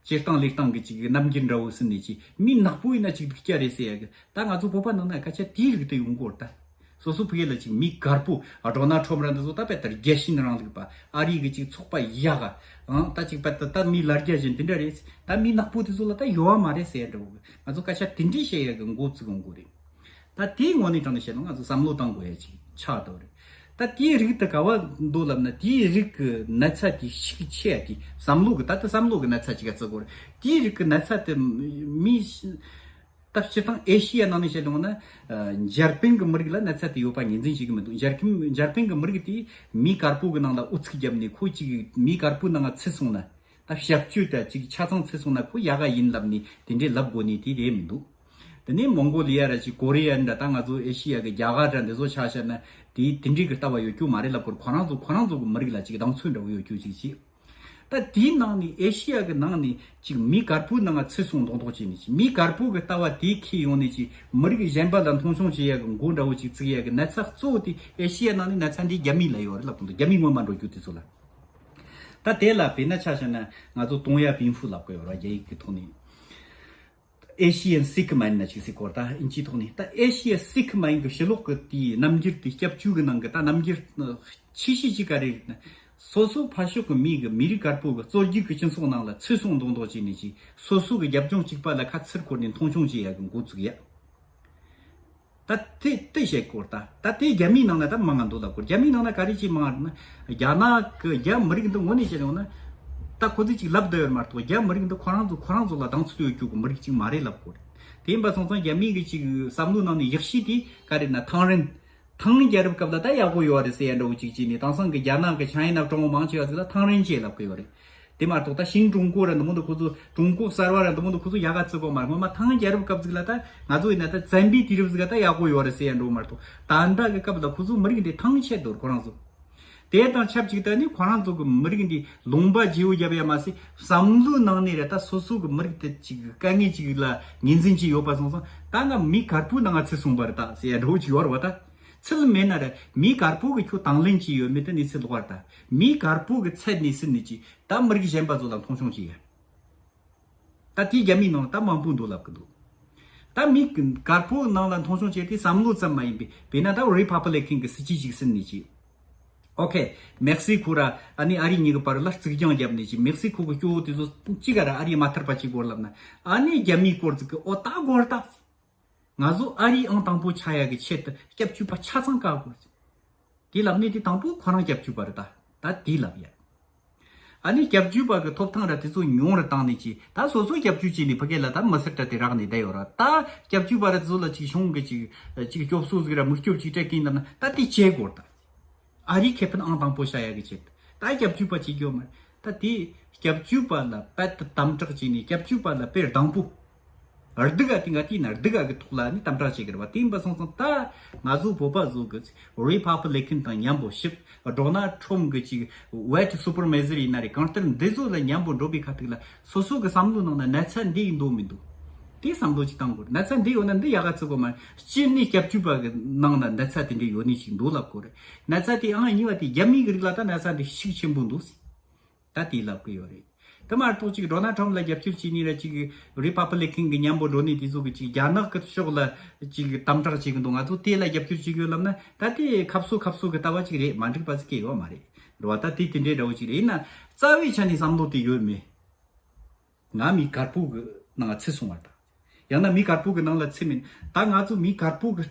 བྱེད་སྟངས་ལས་སྟངས་ཀྱི་ཅིག་རྣམ་འགྱུར་འདྲ་བོ་ཟིན་ནས་ཅིག་མི་ནག་པོ་ཡིན་ན་ཅིག་སྡུག་ཅག་རེད་ཟེར་ཡ་གི། ད་ང་ཚོ་བོད་པ་ནང་ན་སྐད་ཆ་དེའི་རིགས་དེ་ཡོང་གི་ཡོད་རེད་ད། སོ་སོ་ཕ་གི་ལ་ཅིག་མི་དཀར་པོ་ཨ་ཌོ་ནལ་ཁྲོམ་ར་འདི་ཚོ་ད་དཔེ་ལྟར་རྒྱལ་ཞེན་རིང་ལུགས་པ། ཨ་རི་གི་ཅིག་ཚོགས་པ་ཡག་ག་ཨང་། ད་ཅིག་དཔེ་ད་ད་མི་ལ་རྒྱ་བཞིན་དེ་འདྲ་རེད། ད་མི་ནག་པོ་དེ་ཚོ་ལ་ད་ཡོད་བ་མ་རེད་ཟེར་ཡ་འདྲ་བོ་གི། ང་ཚོ་སྐད་ཆ་དེ་འདྲས་བཤད་ཡ་གི་འགོ་བཙུགས་ཡོང་གི་རེད། ད་དེའི་ངོས་ནས་དྲངས་ནས་བཤད་ན་ང་ཚོ་བསམ་བློ་བཏང་དགོས་ཡ་ཅིག་ཆགས་འདུག་རེད། ད་དེའི་རིགས་དེ་ག་བ་འདུག་ལབ་ན། དེའི་རིགས་ཀྱི་ན་ཚ་དེ་ཤུགས་ཆེ་ཡ་དེ་བསམ་བློ་གི་ད་ལྟ་བསམ་བློ་གི་ན་ཚ་ཅིག་ག་བརྩི་དགོས་རེད། དེའི་རིགས་ཀྱི་ན་ཚ་དེ་མི་ད་སྤྱིར་བཏང་ཨེ་ཤི་ཡ་ནང་ནས་བཤད་ཡོང་ན། ཨ་འཇར་པན་གྱི་མི་རིགས་ལ་ན་ཚ་དེ་ཡོད་པ་ངོས་འཛིན་བྱེད་ཀྱི་མི་འདུག་འཇར་ཁམས་འཇར་པན་གྱི་མི་རིགས་དེ་མི་དཀར་པོ་གི་ནང་ལ་ཨུ་ཚུགས་བརྒྱབ་ནས། ཁོ་ཅིག་མི་དཀར་པོའི་ནང་ང་ཚུད་སོང་ན། ད་ཞབས་ཞུ་དེ་ཅིག་ཆ་ཚང་ཚུད་སོང་ན་ཁོ་ཡག་ག་ཡིན་ལབ་ནས་དེ་འདྲས་ལབ་དགོས་ནི་དེ་རེད་མི་འདུག་དེ་ནས་མོང་གོ་ལི་ཡ་ར་ཅིག་ཀོ་རི་ཡ་འདྲ། ད་ང་ཚོ་ཨེ་ཤི་ཡ་གི་རྒྱ་གར་འདྲ་འདི་ཚོ་ཆ་བཞག་ན་དེ་དེ་འདྲས་གི་ལྟ་བ་ཡོད་རྒྱུ་མ་རེད་ལབ་དགོས། ཁོ་རང་ཚོ་ཁོ་རང་ཚོ་གི་མི་རིགས་ལ་ཅིག་གདེང་ཚོད་འདྲ་བོ་ཡོད་རྒྱུ་ཅིག་བྱེད། ད་དེའི་ནང་ནས་ཨེ་ཤི་ཡ་གི་ནང་ནས་ཅིག་མི་དཀར་པོའི་ནང་ང་ཚུད་སོང་མདོག་མདོག་བྱས་ནས། ཅིག་མི་དཀར་པོ་གི་ལྟ་བ་དེ་ཁྱེར་ཡོང་ནས་ཅིག་མི་རིགས་གཞན་པ་ལ་མཐོང་ཆུང་བྱེད་ཡ་གི་འགོ་འདྲ་བོ་ཅིག་བཙུགས་ཡ་གི་ན་ཚ་གཙོ་བོ་དེ་ཨེ་ཤི་ཡ་ནང་ནས་ན་ཚ་འདི་རྒྱ་མི་ལ་ཡོད་རེད་ལབ་གི་འདུག་རྒྱ་མི་སྔོན་མ་འགྲོ་རྒྱུ་དེ་ཚོ་ལ། ད་དེ་ལ་དཔེར་ན་ཆ་བཞག་ན་ང་ཚོ་ཏུང་ཡ་པིན་ཧྥུ་ལབ་གི་ཡོད་ར། རྒྱ་ཡིག་གི་ཐོག་ནས་ཨེ་ཤི་ཡན་སི་ཁི་མ་ཡིན་ན་ཅིག་ཟེར་གོ་ར། ད་ཨིན་ཇིའི་ཐོག་ནས་ད་ཨེ་ཤི་ཡ་སི་ཁི་མ་ཡིན་གི་ཕྱི་ལོགས་གི་དེའི་རྣམ་འགྱུར་དེ། སྐྱབས་བཅོལ་གི་ནང་གི་ད་རྣམ་འགྱུར་ཆེ་ཤོས་ཅིག་ག་རེ་རེད་ན། སོ་སོ་ཕར་ཕྱོགས་གི་མི་གི་མི་རིགས་དཀར་པོ་གི་གཙོ་རྒྱུག་གི་སྤྱི་ཚོགས་ནང་ལ་ཚུད་སོང་མདོག་མདོག་བྱས་ནས་ཅིག་སོ་སོ་གི་རྒྱབ་ལྗོངས་གཅིག་པ་ལ་ཁ་ཚུར་བསྐོར་ནས་མཐོང་ཆུང་བྱེད་ཡ་གི་འགོ་བཙུགས་ཡ། ད་དེ་དེ་བཤད་དགོས་རེད། ད་ད་དེ་རྒྱ་མིའི་ནང་ན་ད་མང་ང་འདུག་ལབ་དགོས། རྒྱ་མིའི་ནང་ན་ག་རེ་ཅིག་མང་ང་རེད་ན། རྒྱ་ནག་གི་རྒྱ་མི་རིགས་འདི་ངོས་ནས་བཤད་ཡོང་ན། ད་ཁོ་ཚོས་ཅིག་ལབ་བསྡད་ཡོད་མ་གཏོགས། རྒྱ་མི་རིགས་འདི་ཁོ་རང་ཚོ་ཁོ་རང་ཚོ་ལ་གདེང་ཚོད་ཡོད་རྒྱུ་གི་མི་རིགས་ཅིག་མ་རེད་ལབ་དགོས་རེད། དེ་ཡིན་པ་སོང་ཙང་རྒྱ་མིའི་གི་ཅིག་བསམ་བློའི་ནང་ནས་ཡག་ཤོས་དེ་ག་རེད་ན། ཐང་རིན། ཐང་རྒྱལ་རབས་སྐབས་ལ་ད་ཡག་པོ་ཡོད་རེད་ཟེར་ཡ་འདྲ་བོ་ཅིག་བྱས་ནས། དེང་སང་གི་རྒྱ་ནག་གི་ཆའི་ན་ཀྲུང་མང་ཆེ་བ་ཟིག་ལ་ཐང་རིན་ཅེས་ལབ་གི་ཡོད་རེད། དེ་མ་གཏོགས་ད་ཤིང་ཀྲུང་གོ་ར་འདི་མོ་འདི་ཁོ་ཚོ། ཀྲུང་གོ་གསར་བ་ར་འདི་མོ་འདི་ཁོ་ཚོ་ཡག་ག་བརྩི་གོ་མ་རེད། སྔོན་མ་ཐང་རྒྱལ་རབས་སྐབས་ཟིག་ལ་ད་ང་ཚོ་ཡིན་ན་ད་བཙན་པོའི་དུས་རབས་ཟིག་ག་ད་ཡག་པོ་ཡོད་རེད་ཟེར་ཡ་འདྲ་བོ་མ་གཏོགས། ད་ལྟ་གི་སྐབས་ལ་ཁོ་ཚོ་མི་རིགས་འདི་ཐང་ཆད་འདུག་ཁོ་རང་ཚོ། དེ་དང་ཆབས་ཅིག་ད་ནི་ཁོ་རང་ཚོ་གི་མི་རིགས་འདི་ལུང་པ་བརྗེ་བོ་རྒྱབ་ཡ་མ་ཟད། བསམ་བློའི་ནང་ནས་ར་ད་སོ་སོ་གི་མི་རིགས་དེ་ཅིག་དཀའ་ངལ་ཅིག་ལ་ངོས་འཛིན་བྱས་ཡོད་པ་སོང་ཙང་། ད་ང་མི་དཀར་པོའི་ནང་ང་ཚུད་སོང་བ་རེད་ད་ཟེར་ཡ་འདྲ་བོ་ཅིག་ཡོད་རེད་བ་ད། ཚུལ་མེད་ན་ར་མི་དཀར་པོ་གི་ཁྱོད་དང་ལེན་བྱས་ཡོད་མེད་དེ་གནས་ཚུལ་ལོག་པ་རེད་ད། མི་དཀར་པོ་གི་ཚད་ནས་ཟིན་ནས་ཅིག་ད་མི་རིགས་གཞན་པ་ཚོ་ལ་མཐོང་ཆུང་བྱེད་ཡ། ད་དེའི་རྒྱ་མིའི་ནང་ལ་ད་མང་པོ་འདུག་ལབ་གི་འདུག་ད་མི་དཀར་པོའི་ནང་ལ་མཐོང་ཆུང་བྱེད་དེ་བསམ་བློ་ཙམ་མ་ཡིན་པའི། དཔེར་ན་ད་རི་ཕབ་ལི་ཀན་གི་སྲིད་ཇུས་ཅིག་ཟིན་ནས་ཅིག་ཨོ་ཁེ། མེག་སི་ཁོ་ར་ཨ་ནི་ཨ་རི་གཉིས་ཀྱི་བར་ལ་རྩིག་གྱང་བརྒྱབ་ནས་ཅིག་མེག་སི་ཁོ་གི་སྐྱོ་བོ་དེ་ཚོ་གཅིག་ག་ར་ཨ་རིའི་མ་ཐར་པ་ཅིག་བོར་ལབ་ན། ཨ་ནི་རྒྱ་མིའི་སྐོར་ཅིག་གི་ཨོ་ད་གོ་ར་ད། ང་ཚོ་ཨ་རིའི་ཨང་དང་པོ་ཆགས་ཡ་གི་ཆེད་དུ་སྐྱབས་བཅོལ་བ་ཆ་ཚང་བཀག་དགོས། དེ་ལབ་ནས་དེ་དང་པོ་ཁོ་རང་སྐྱབས་བཅོལ་བ་རེད་ད། ད་དེ་ལབ་ཡ། ཨ་ནི་སྐྱབས་བཅོལ་བ་གི་ཐོབ་ཐང་ར་དེ་ཚོ་ཉུང་རུ་བཏང་ནས་ཅིག་ད་སོ་སོ་སྐྱབས་བཅོལ་བྱས་ནས་ཕ་གི་ལ་ད་མི་སེར་ར་དེ་རག་ནས་བསྡད་ཡོད་ར། ད་སྐྱབས་བཅོལ་བ་ར་དེ་ཚོ་ལ་ཅིག་གཞུང་གི་ཅིག་ཅིག་སྐྱོབ་གསོ་ཟིག་ར་མི་སྐྱོབ་ཅིག་སྤྲད་གིན་ལབ་ན་ད་དེ་བྱེད་དགོས་ད། ཨ་རིའི་ཁེ་ཕན་ཨང་དང་པོ་བྱ་ཡ་གི་ཆེད་དུ་ད་སྐྱབས་བཅོལ་བ་བྱེད་རྒྱུ་མ་རེད། ད་དེ་སྐྱབས་བཅོལ་བ་ལ་དཔེ་དེ་དམ་དྲག་བྱས་ནས། སྐྱབས་བཅོལ་བ་ལ་དཔེ་དང་པོ། སྡུག་ག་དེ་ང་དེ་ན་སྡུག་ག་གི་ཐོག་ལ་ནི་དམ་དྲག་བྱེད་ཀྱི་རེད་བ། དེ་ཡིན་པ་སོང་ཙང་ད་ང་ཚོ་བོད་པ་ཚོ་གི་རི་ཕབ་ལི་ཀན་དང་མཉམ་པོ་ཞིབ་ཌོ་ནལ་ཁྲོམ་གི་ཅིག་ཝེ་ཊི་སུ་པར་མེ་ཟར་ཡིན་ན་རེད། གང་ལྟར་འདི་ཚོ་ལ་མཉམ་པོ་འགྲོ་བའི་ཁ་ཐུག་ལ་སོ་སོ་གི་བསམ་བློ་ནང་ན་ན་ཚ་འདི་ཡིན་འདུག་མི་འདུག་དེ་བསམ་བློ་ཅིག་བཏང་དགོས་རེད། ན་ཚ་འདི་ཡོད་ན་འདི་ཡག་ག་བརྩི་དགོས་མ་རེད། སྤྱིར་ནི་སྐྱབས་བཅོལ་བ་གི་ནང་ན་ན་ཚ་དེ་འདྲ་ཡོད་ནི་ཞིག་འདུག་ལབ་དགོས་རེད། ན་ཚ་དེ་ཨང་གཉིས་པ་དེ་རྒྱ་མི་གི་རིགས་ལ་ད་ན་ཚ་འདི་ཤུགས་ཆེན་པོ་འདུག་ཟེར། ད་དེ་ལབ་གི་ཡོད་རེད། དེ་མ་གཏོགས་ཅིག་ཌོ་ནལ་ཁྲམ་ལ་རྒྱབ་སྐྱོར་བྱེད་ནི་ར་ཅིག་རི་ཕབ་ལི་ཀན་གི་མཉམ་པོ་འགྲོ་ནི་དེ་ཚོ་གི་ཅིག་རྒྱ་ནག་གི་ཕྱོགས་ལ་ཅིག་དམ་དྲག་བྱེད་གི་འདུག་ང་ཚོ་དེ་ལ་རྒྱབ་སྐྱོར་བྱེད་གི་ཡོད་ལབ་ན་ད་དེ་ཁ་སོ་ཁ་སོ་གི་ལྟ་བ་ཅིག་རེད། མ་འགྲིག་པ་ཟིག་གི་ཡོད་མ་རེད། རེད་བ། ད་དེ་དེ་འདྲའི་འདྲ་བོ་ཅིག་རེད། ཡིན་ན་རྩ་བའི་ཆ་ནས་བསམ་བློ་དེ་ཡོད་མེད། ང་མི་དཀར་པོ་གི་ནང་ཚུད་སོང་བ་དང་། ཡང་ན་མི་དཀར་པོ་གི་ནང་ལ་ཚུད་མིན། ད་ང་ཚོ་མི་དཀར་པོ་གི་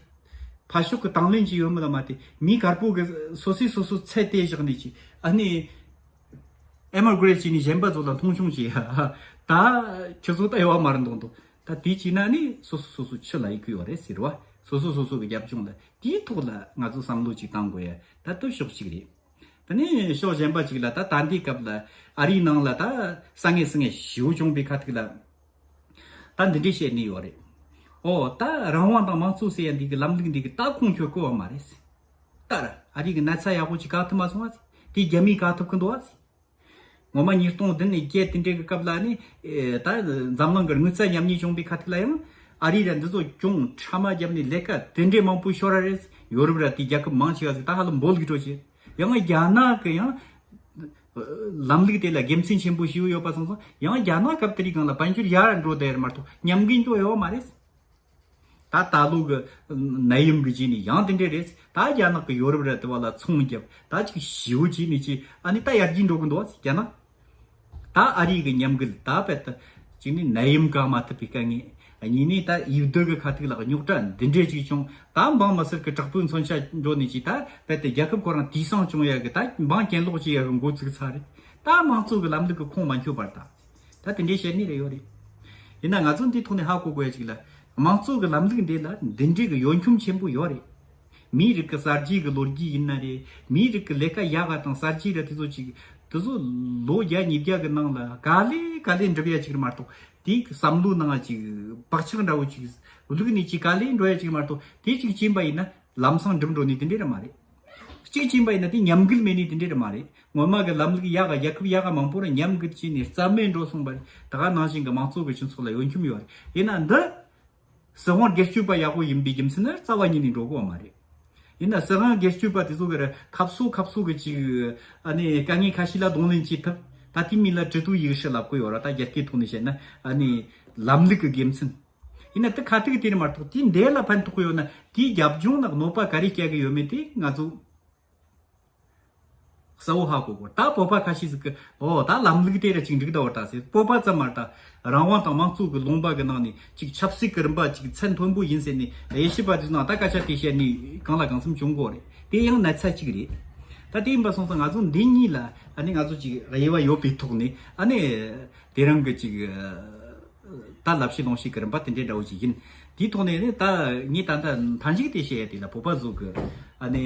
ཕ་ཤོག་གི་དང་ལེན་ཅིག་ཡོད་མི་ལ་མ་དེ་མི་དཀར་པོ་གི་སོ་སོས་སོ་སོ་ཚད་དེ་བཞག་ནས་ཅིག་ཨ་ནི་ཨེ་མི་གྷི་རེཊ་བྱས་ནས་གཞན་པ་ཚོ་ལ་མཐོང་ཆུང་བྱེད་ཡ། ད་ཁྱོད་ཚོ་ད་ཡོད་བ་མ་རེད་འདུག་འདུག་ད་དེ་བྱས་ན་ནི་སོ་སོ་སོ་སོ་ཕྱི་ལ་ཡི་གུ་ཡོད་རེད་ཟེར་བ། སོ་སོ་སོ་སོ་གི་རྒྱབ་ལྗོངས་ལ་དེའི་ཐོག་ལ་ང་ཚོ་བསམ་བློ་ཅིག་བཏང་དགོས་ཡ། ད་ལྟ་ཕྱོགས་གཅིག་རེད། དེ་ནས་ཕྱོགས་གཞན་པ་ཅིག་ལ་ད་ད་ལྟའི་སྐབས་ལ་ཨ་རིའི་ནང་ལ་ད་དཀའ་ངལ་སེལ་མཁན་ཞེ་པོ་བྱུང་བའི་ཁ་ཐུག་ལ་ད་འདི་འདྲས་བཤད་ནི་ཡོད་རེད། ཨོ་ད་རང་དབང་དང་དམངས་གཙོ་ཟེར་ཡ་འདི་གི་ལམ་ལུགས་འདི་གི་ད་ཁོང་ཁྱོད་བཀོལ་བ་མ་རེད་ཟེར། ད་ར་ཨ་རི་གི་ན་ཚ་ཡག་པོ་ཅིག་བཀག་ཐུབ་མ་སོང་བ་ཟེར། དེ་རྒྱ་མིས་བཀག་ཐུབ་གི་འདུག་བ་ཟེར། ངོ་མ་ཉིས་སྟོང་བདུན་ནས་བརྒྱད་དེ་འདྲའི་གི་སྐབས་ལ་ནི་ཨེ་ད་འཛམ་གླིང་གི་དངུལ་རྩ་ཉམས་ཉེས་བྱུང་བའི་ཁ་ཐུག་ལ་ཡང་ཨ་རི་ར་འདི་ཚོ་གྱོང་ཁྲ་མ་བརྒྱབ་ནས་ལས་ཀ་དེ་འདྲའི་མང་པོ་ཤོར་ར་རེད། ཡོ་རོབ་ར་དེ་རྒྱལ་ཁབ་མང་ཆེ་བ་ཟིག་ད་ཧ་ལམ་འབོལ་གི་འགྲོ་ཆེ། ཡང་རྒྱ་ནག་གི་ཡང་ལམ་ལུགས་དེ་ལ་དགེ་མཚན་ཆེན་པོ་ཞིག་ཡོད་པ་སོང་ཙང་ཡང་རྒྱ་ནག་སྐབས་དེ་རིང་སྒང་ལ་དཔལ་འབྱོར་ཡར་འགྲོ་བསྡད་ཡོད་མ་གཏོགས་ཉམས་རྒུད་འགྲོ་ཡོད་མ་རེད། ད་ད་ལོ་གི་ནད་ཡམས་གི་རྗེས་ནས་ཡང་དེ་འདྲས་རེད། ད་རྒྱ་ནག་གི་ཡོ་རོབ་ར་དེ་བ་ལ་ཚོང་རྒྱབ་ད་ཅིག་ཞེ་པོ་བྱས་ནས་ཅིག་ཨ་ནི་ད་ཡར་རྒྱས་འགྲོ་གི་འདུག་བ་རྒྱ་ནག་ད་ཨ་རི་གི་ཉམས་རྒུད་ད་དཔེ་ད་ཅིག་ནི་ནད་ཡམས་བཀག་མ་ཐུབ་པའི་དཀའ་ངལ། གཉིས་ནི་ད་ཡུལ་སྡོད་གི་ཁ་ཐུག་ལ་རྙོག་དྲ་འདི་འདྲས་ཅིག་བྱུང་། ད་འབངས་མི་སེར་གི་དྲག་པོའི་མཚོན་ཆ་འགྲོ་ནས་ཅིག་ད་དཔེ་ད་རྒྱལ་ཁབ་ཁོ་རང་དུས་སང་བྱུང་ཡ་གི་ད་འབངས་གྱེན་ལོག་བྱེད་ཡ་གི་འགོ་ཚུགས་ཚར་རེད། ད་དམངས་གཙོ་གི་ལམ་ལུགས་གི་ཁོངས་མ་འཁྱོལ་བར་ད། ད་དེ་འདྲའི་བཤད་ནི་རེ་ཡོད་རེད། ཡིན་ན་ང་ཚོ་འདི་ཐོག་ནས་ཧ་གོ་དགོས་ཡ་ཅིག་ལ། དམངས་གཙོ་གི་ལམ་ལུགས་འདི་ལ་འདི་འདྲའི་གི་ཡོན་འཁྱོམ་ཆེན་པོ་ཡོད་རེད། མིའི་རིགས་ཀྱི་གསར་བརྗེ་གི་ལོ་རྒྱུས་ཡིན་ན་རེད། མིའི་རིགས་ཀྱི་ལས་ཀ་ཡག་ག་དང་གསར་བརྗེ་ར་དེ་ཚོ་ཅིག་དེ་ཚོ་ལོ་བརྒྱ་ཉིས་བརྒྱ་གི་ནང་ལ་ག་ལེ་ག་ལེ་འགྲུབ་ཡ་ཅིག་རེད་མ་གཏོགས་དེའི་བསམ་བློ་ནང་ཅིག་བག་ཆགས་འདྲ་བོ་ཅིག་བླུགས་ནས་ཅིག་ག་ལེ་འགྲོ་ཡ་ཅིག་རེད་མ་གཏོགས་དེ་ཅིག་ཕྱིན་པ་ཡིན་ན་ལམ་སང་འགྲུབ་འགྲོ་ནི་དེ་འདྲས་ར་མ་རེད། གཅིག་ཕྱིན་པ་ཡིན་ན་དེ་ཉམས་རྒུད་མེད་ནི་དེ་འདྲས་ར་མ་རེད། ངོ་མ་གི་ལམ་ལུགས་ཡག་ག་རྒྱལ་ཁབ་ཡག་ག་མང་པོ་ར་ཉམས་རྒུད་བྱས་ནས་རྩ་མེད་འགྲོ་སོང་བ་རེད། ད་ག་ནང་བཞིན་གི་དམངས་གཙོ་གི་སྤྱི་ཚོགས་ལ་ཡོན་འཁྱོམ་ཡོད་རེད། ཡིན་ན་འདི་སྲིད་དབང་སྒེར་གཅོད་པ་ཡག་པོ་ཡིན་པའི་རྒྱུ་མཚན་ནི་རྩ་བ་ཉིད་ནས་འགྲོ་གི་ཡོད་མ་རེད། ཡིན་ན་སྲིད་དབང་སྒེར་གཅོད་པ་དེ་ཚོ་གི་ར་ཁ་སོ་ཁ་སོ་གི་ཅིག་ཨ་ནི་དཀའ་ངལ་ཁ་ཤས་ལ་གདོང་ལེན་བྱེད་ཐུབ། ད་དེ་མིན་ལ་制度意识ལབ་དགོས་ཡོད་ར། ད་རྒྱ་སྐད་ཐོག་ནས་བཤད་ན་ཨ་ནི་ལམ་ལུགས་ཀྱི་དགེ་མཚན། ཡིན་ན་དེ་ཁ་ཐུག་དེ་རེད་མ་གཏོགས་དེ་འདྲས་ལ་ཕན་ཐོགས་ཡོད་ན་དེའི་རྒྱབ་ལྗོངས་ལ་གནོད་པ་ག་རེ་སྐྱེལ་གི་ཡོད་མེད་དེ་ང་ཚོ་གསལ་བོ་ཧ་གོ་དགོས། ད་བོད་པ་ཁ་ཤས་ཟིག་གི་ཨོ་ད་ལམ་ལུགས་དེ་ར་ཅིག་འགྲིག་ད་བར་ད་ཟེར། བོད་པ་ཙམ་མ་རེད། ད་རང་དབང་དང་དམངས་གཙོ་གི་ལུང་པ་གི་ནང་ནས་ཅིག་ཆབ་སྲིད་ཀྱི་རིམ་པ་ཅིག་ཚད་མཐོན་པོ་ཡིན་ཟེར་ནས་དབྱེ་ཞིབ་པ་དེ་ཚོ་ནང་ད་སྐད་ཆ་དེ་བཤད་ནས་གང་ལ་གང་འཚམ་བྱུང་གོ་རེད། དེ་ཡང་ན་ཚ་གཅིག་རེད། ད་དེ་ཡིན་པ་སོང་ཙང་ང་ཚོ་འདི་གཉིས་ལ་ཨ་ནི་ང་ཚོ་ཅིག་དབྱེ་བ་ཡོད་པའི་ཐོག་ནས་ཨ་ནི་དེ་རང་གི་ཅིག་ད་ལབ་བཤད་ལོང་བཤད་ཀྱི་རིམ་པ་དེ་འདྲའི་འདྲ་བོ་ཅིག་ཡིན། དེའི་ཐོག་ནས་ནི་ད་ངས་ད་ལྟ་མཐའ་མཇུག་དེ་བཤད་ཡ་དེ་ལ་བོད་པ་ཚོ་གི་ཨ་ནི་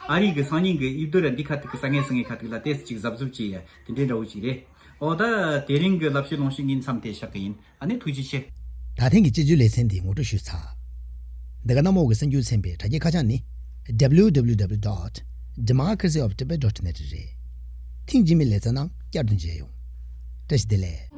ཨ་རི་གི་སང་ཉིན་གི་ཨིབ་དོ་ར་འདི་ཁ་ཐུག་གི་དཀའ་ངལ་སེལ་མཁན་ཁ་ཐུག་ལ་ཏོག་ཙམ་ཅིག་གཟབ་གཟབ་བྱེད་ཡ་དེ་འདྲའི་འདྲ་བོ་ཅིག་རེད། ཨོ་ད་དེ་རིང་གི་ལབ་བཤད་ལོང་བཤད་ངས་མཚམས་དེ་བཞག་གི་ཡིན། ཨ་ནི་ཐུགས་རྗེ་ཆེ། ད་ཐེངས་ཀྱི་སྤྱི་སྤྱོད་ལེ་ཚན་འདི་ངོ་སྤྲོད་ཞུས་ཚར། འདི་ག་གནམ་འོག་གི་གསར་འགྱུར་ཚན་པའི་དྲ་རྒྱའི་ཁ་བྱང་ནི་www dot democracy of tibet dot net རེད། ཐེངས་རྗེས་མའི་ལེ་ཚན་ནང་བསྐྱར་དུ་མཇལ་ཡོང་། བཀྲ་ཤིས་བདེ་ལེགས།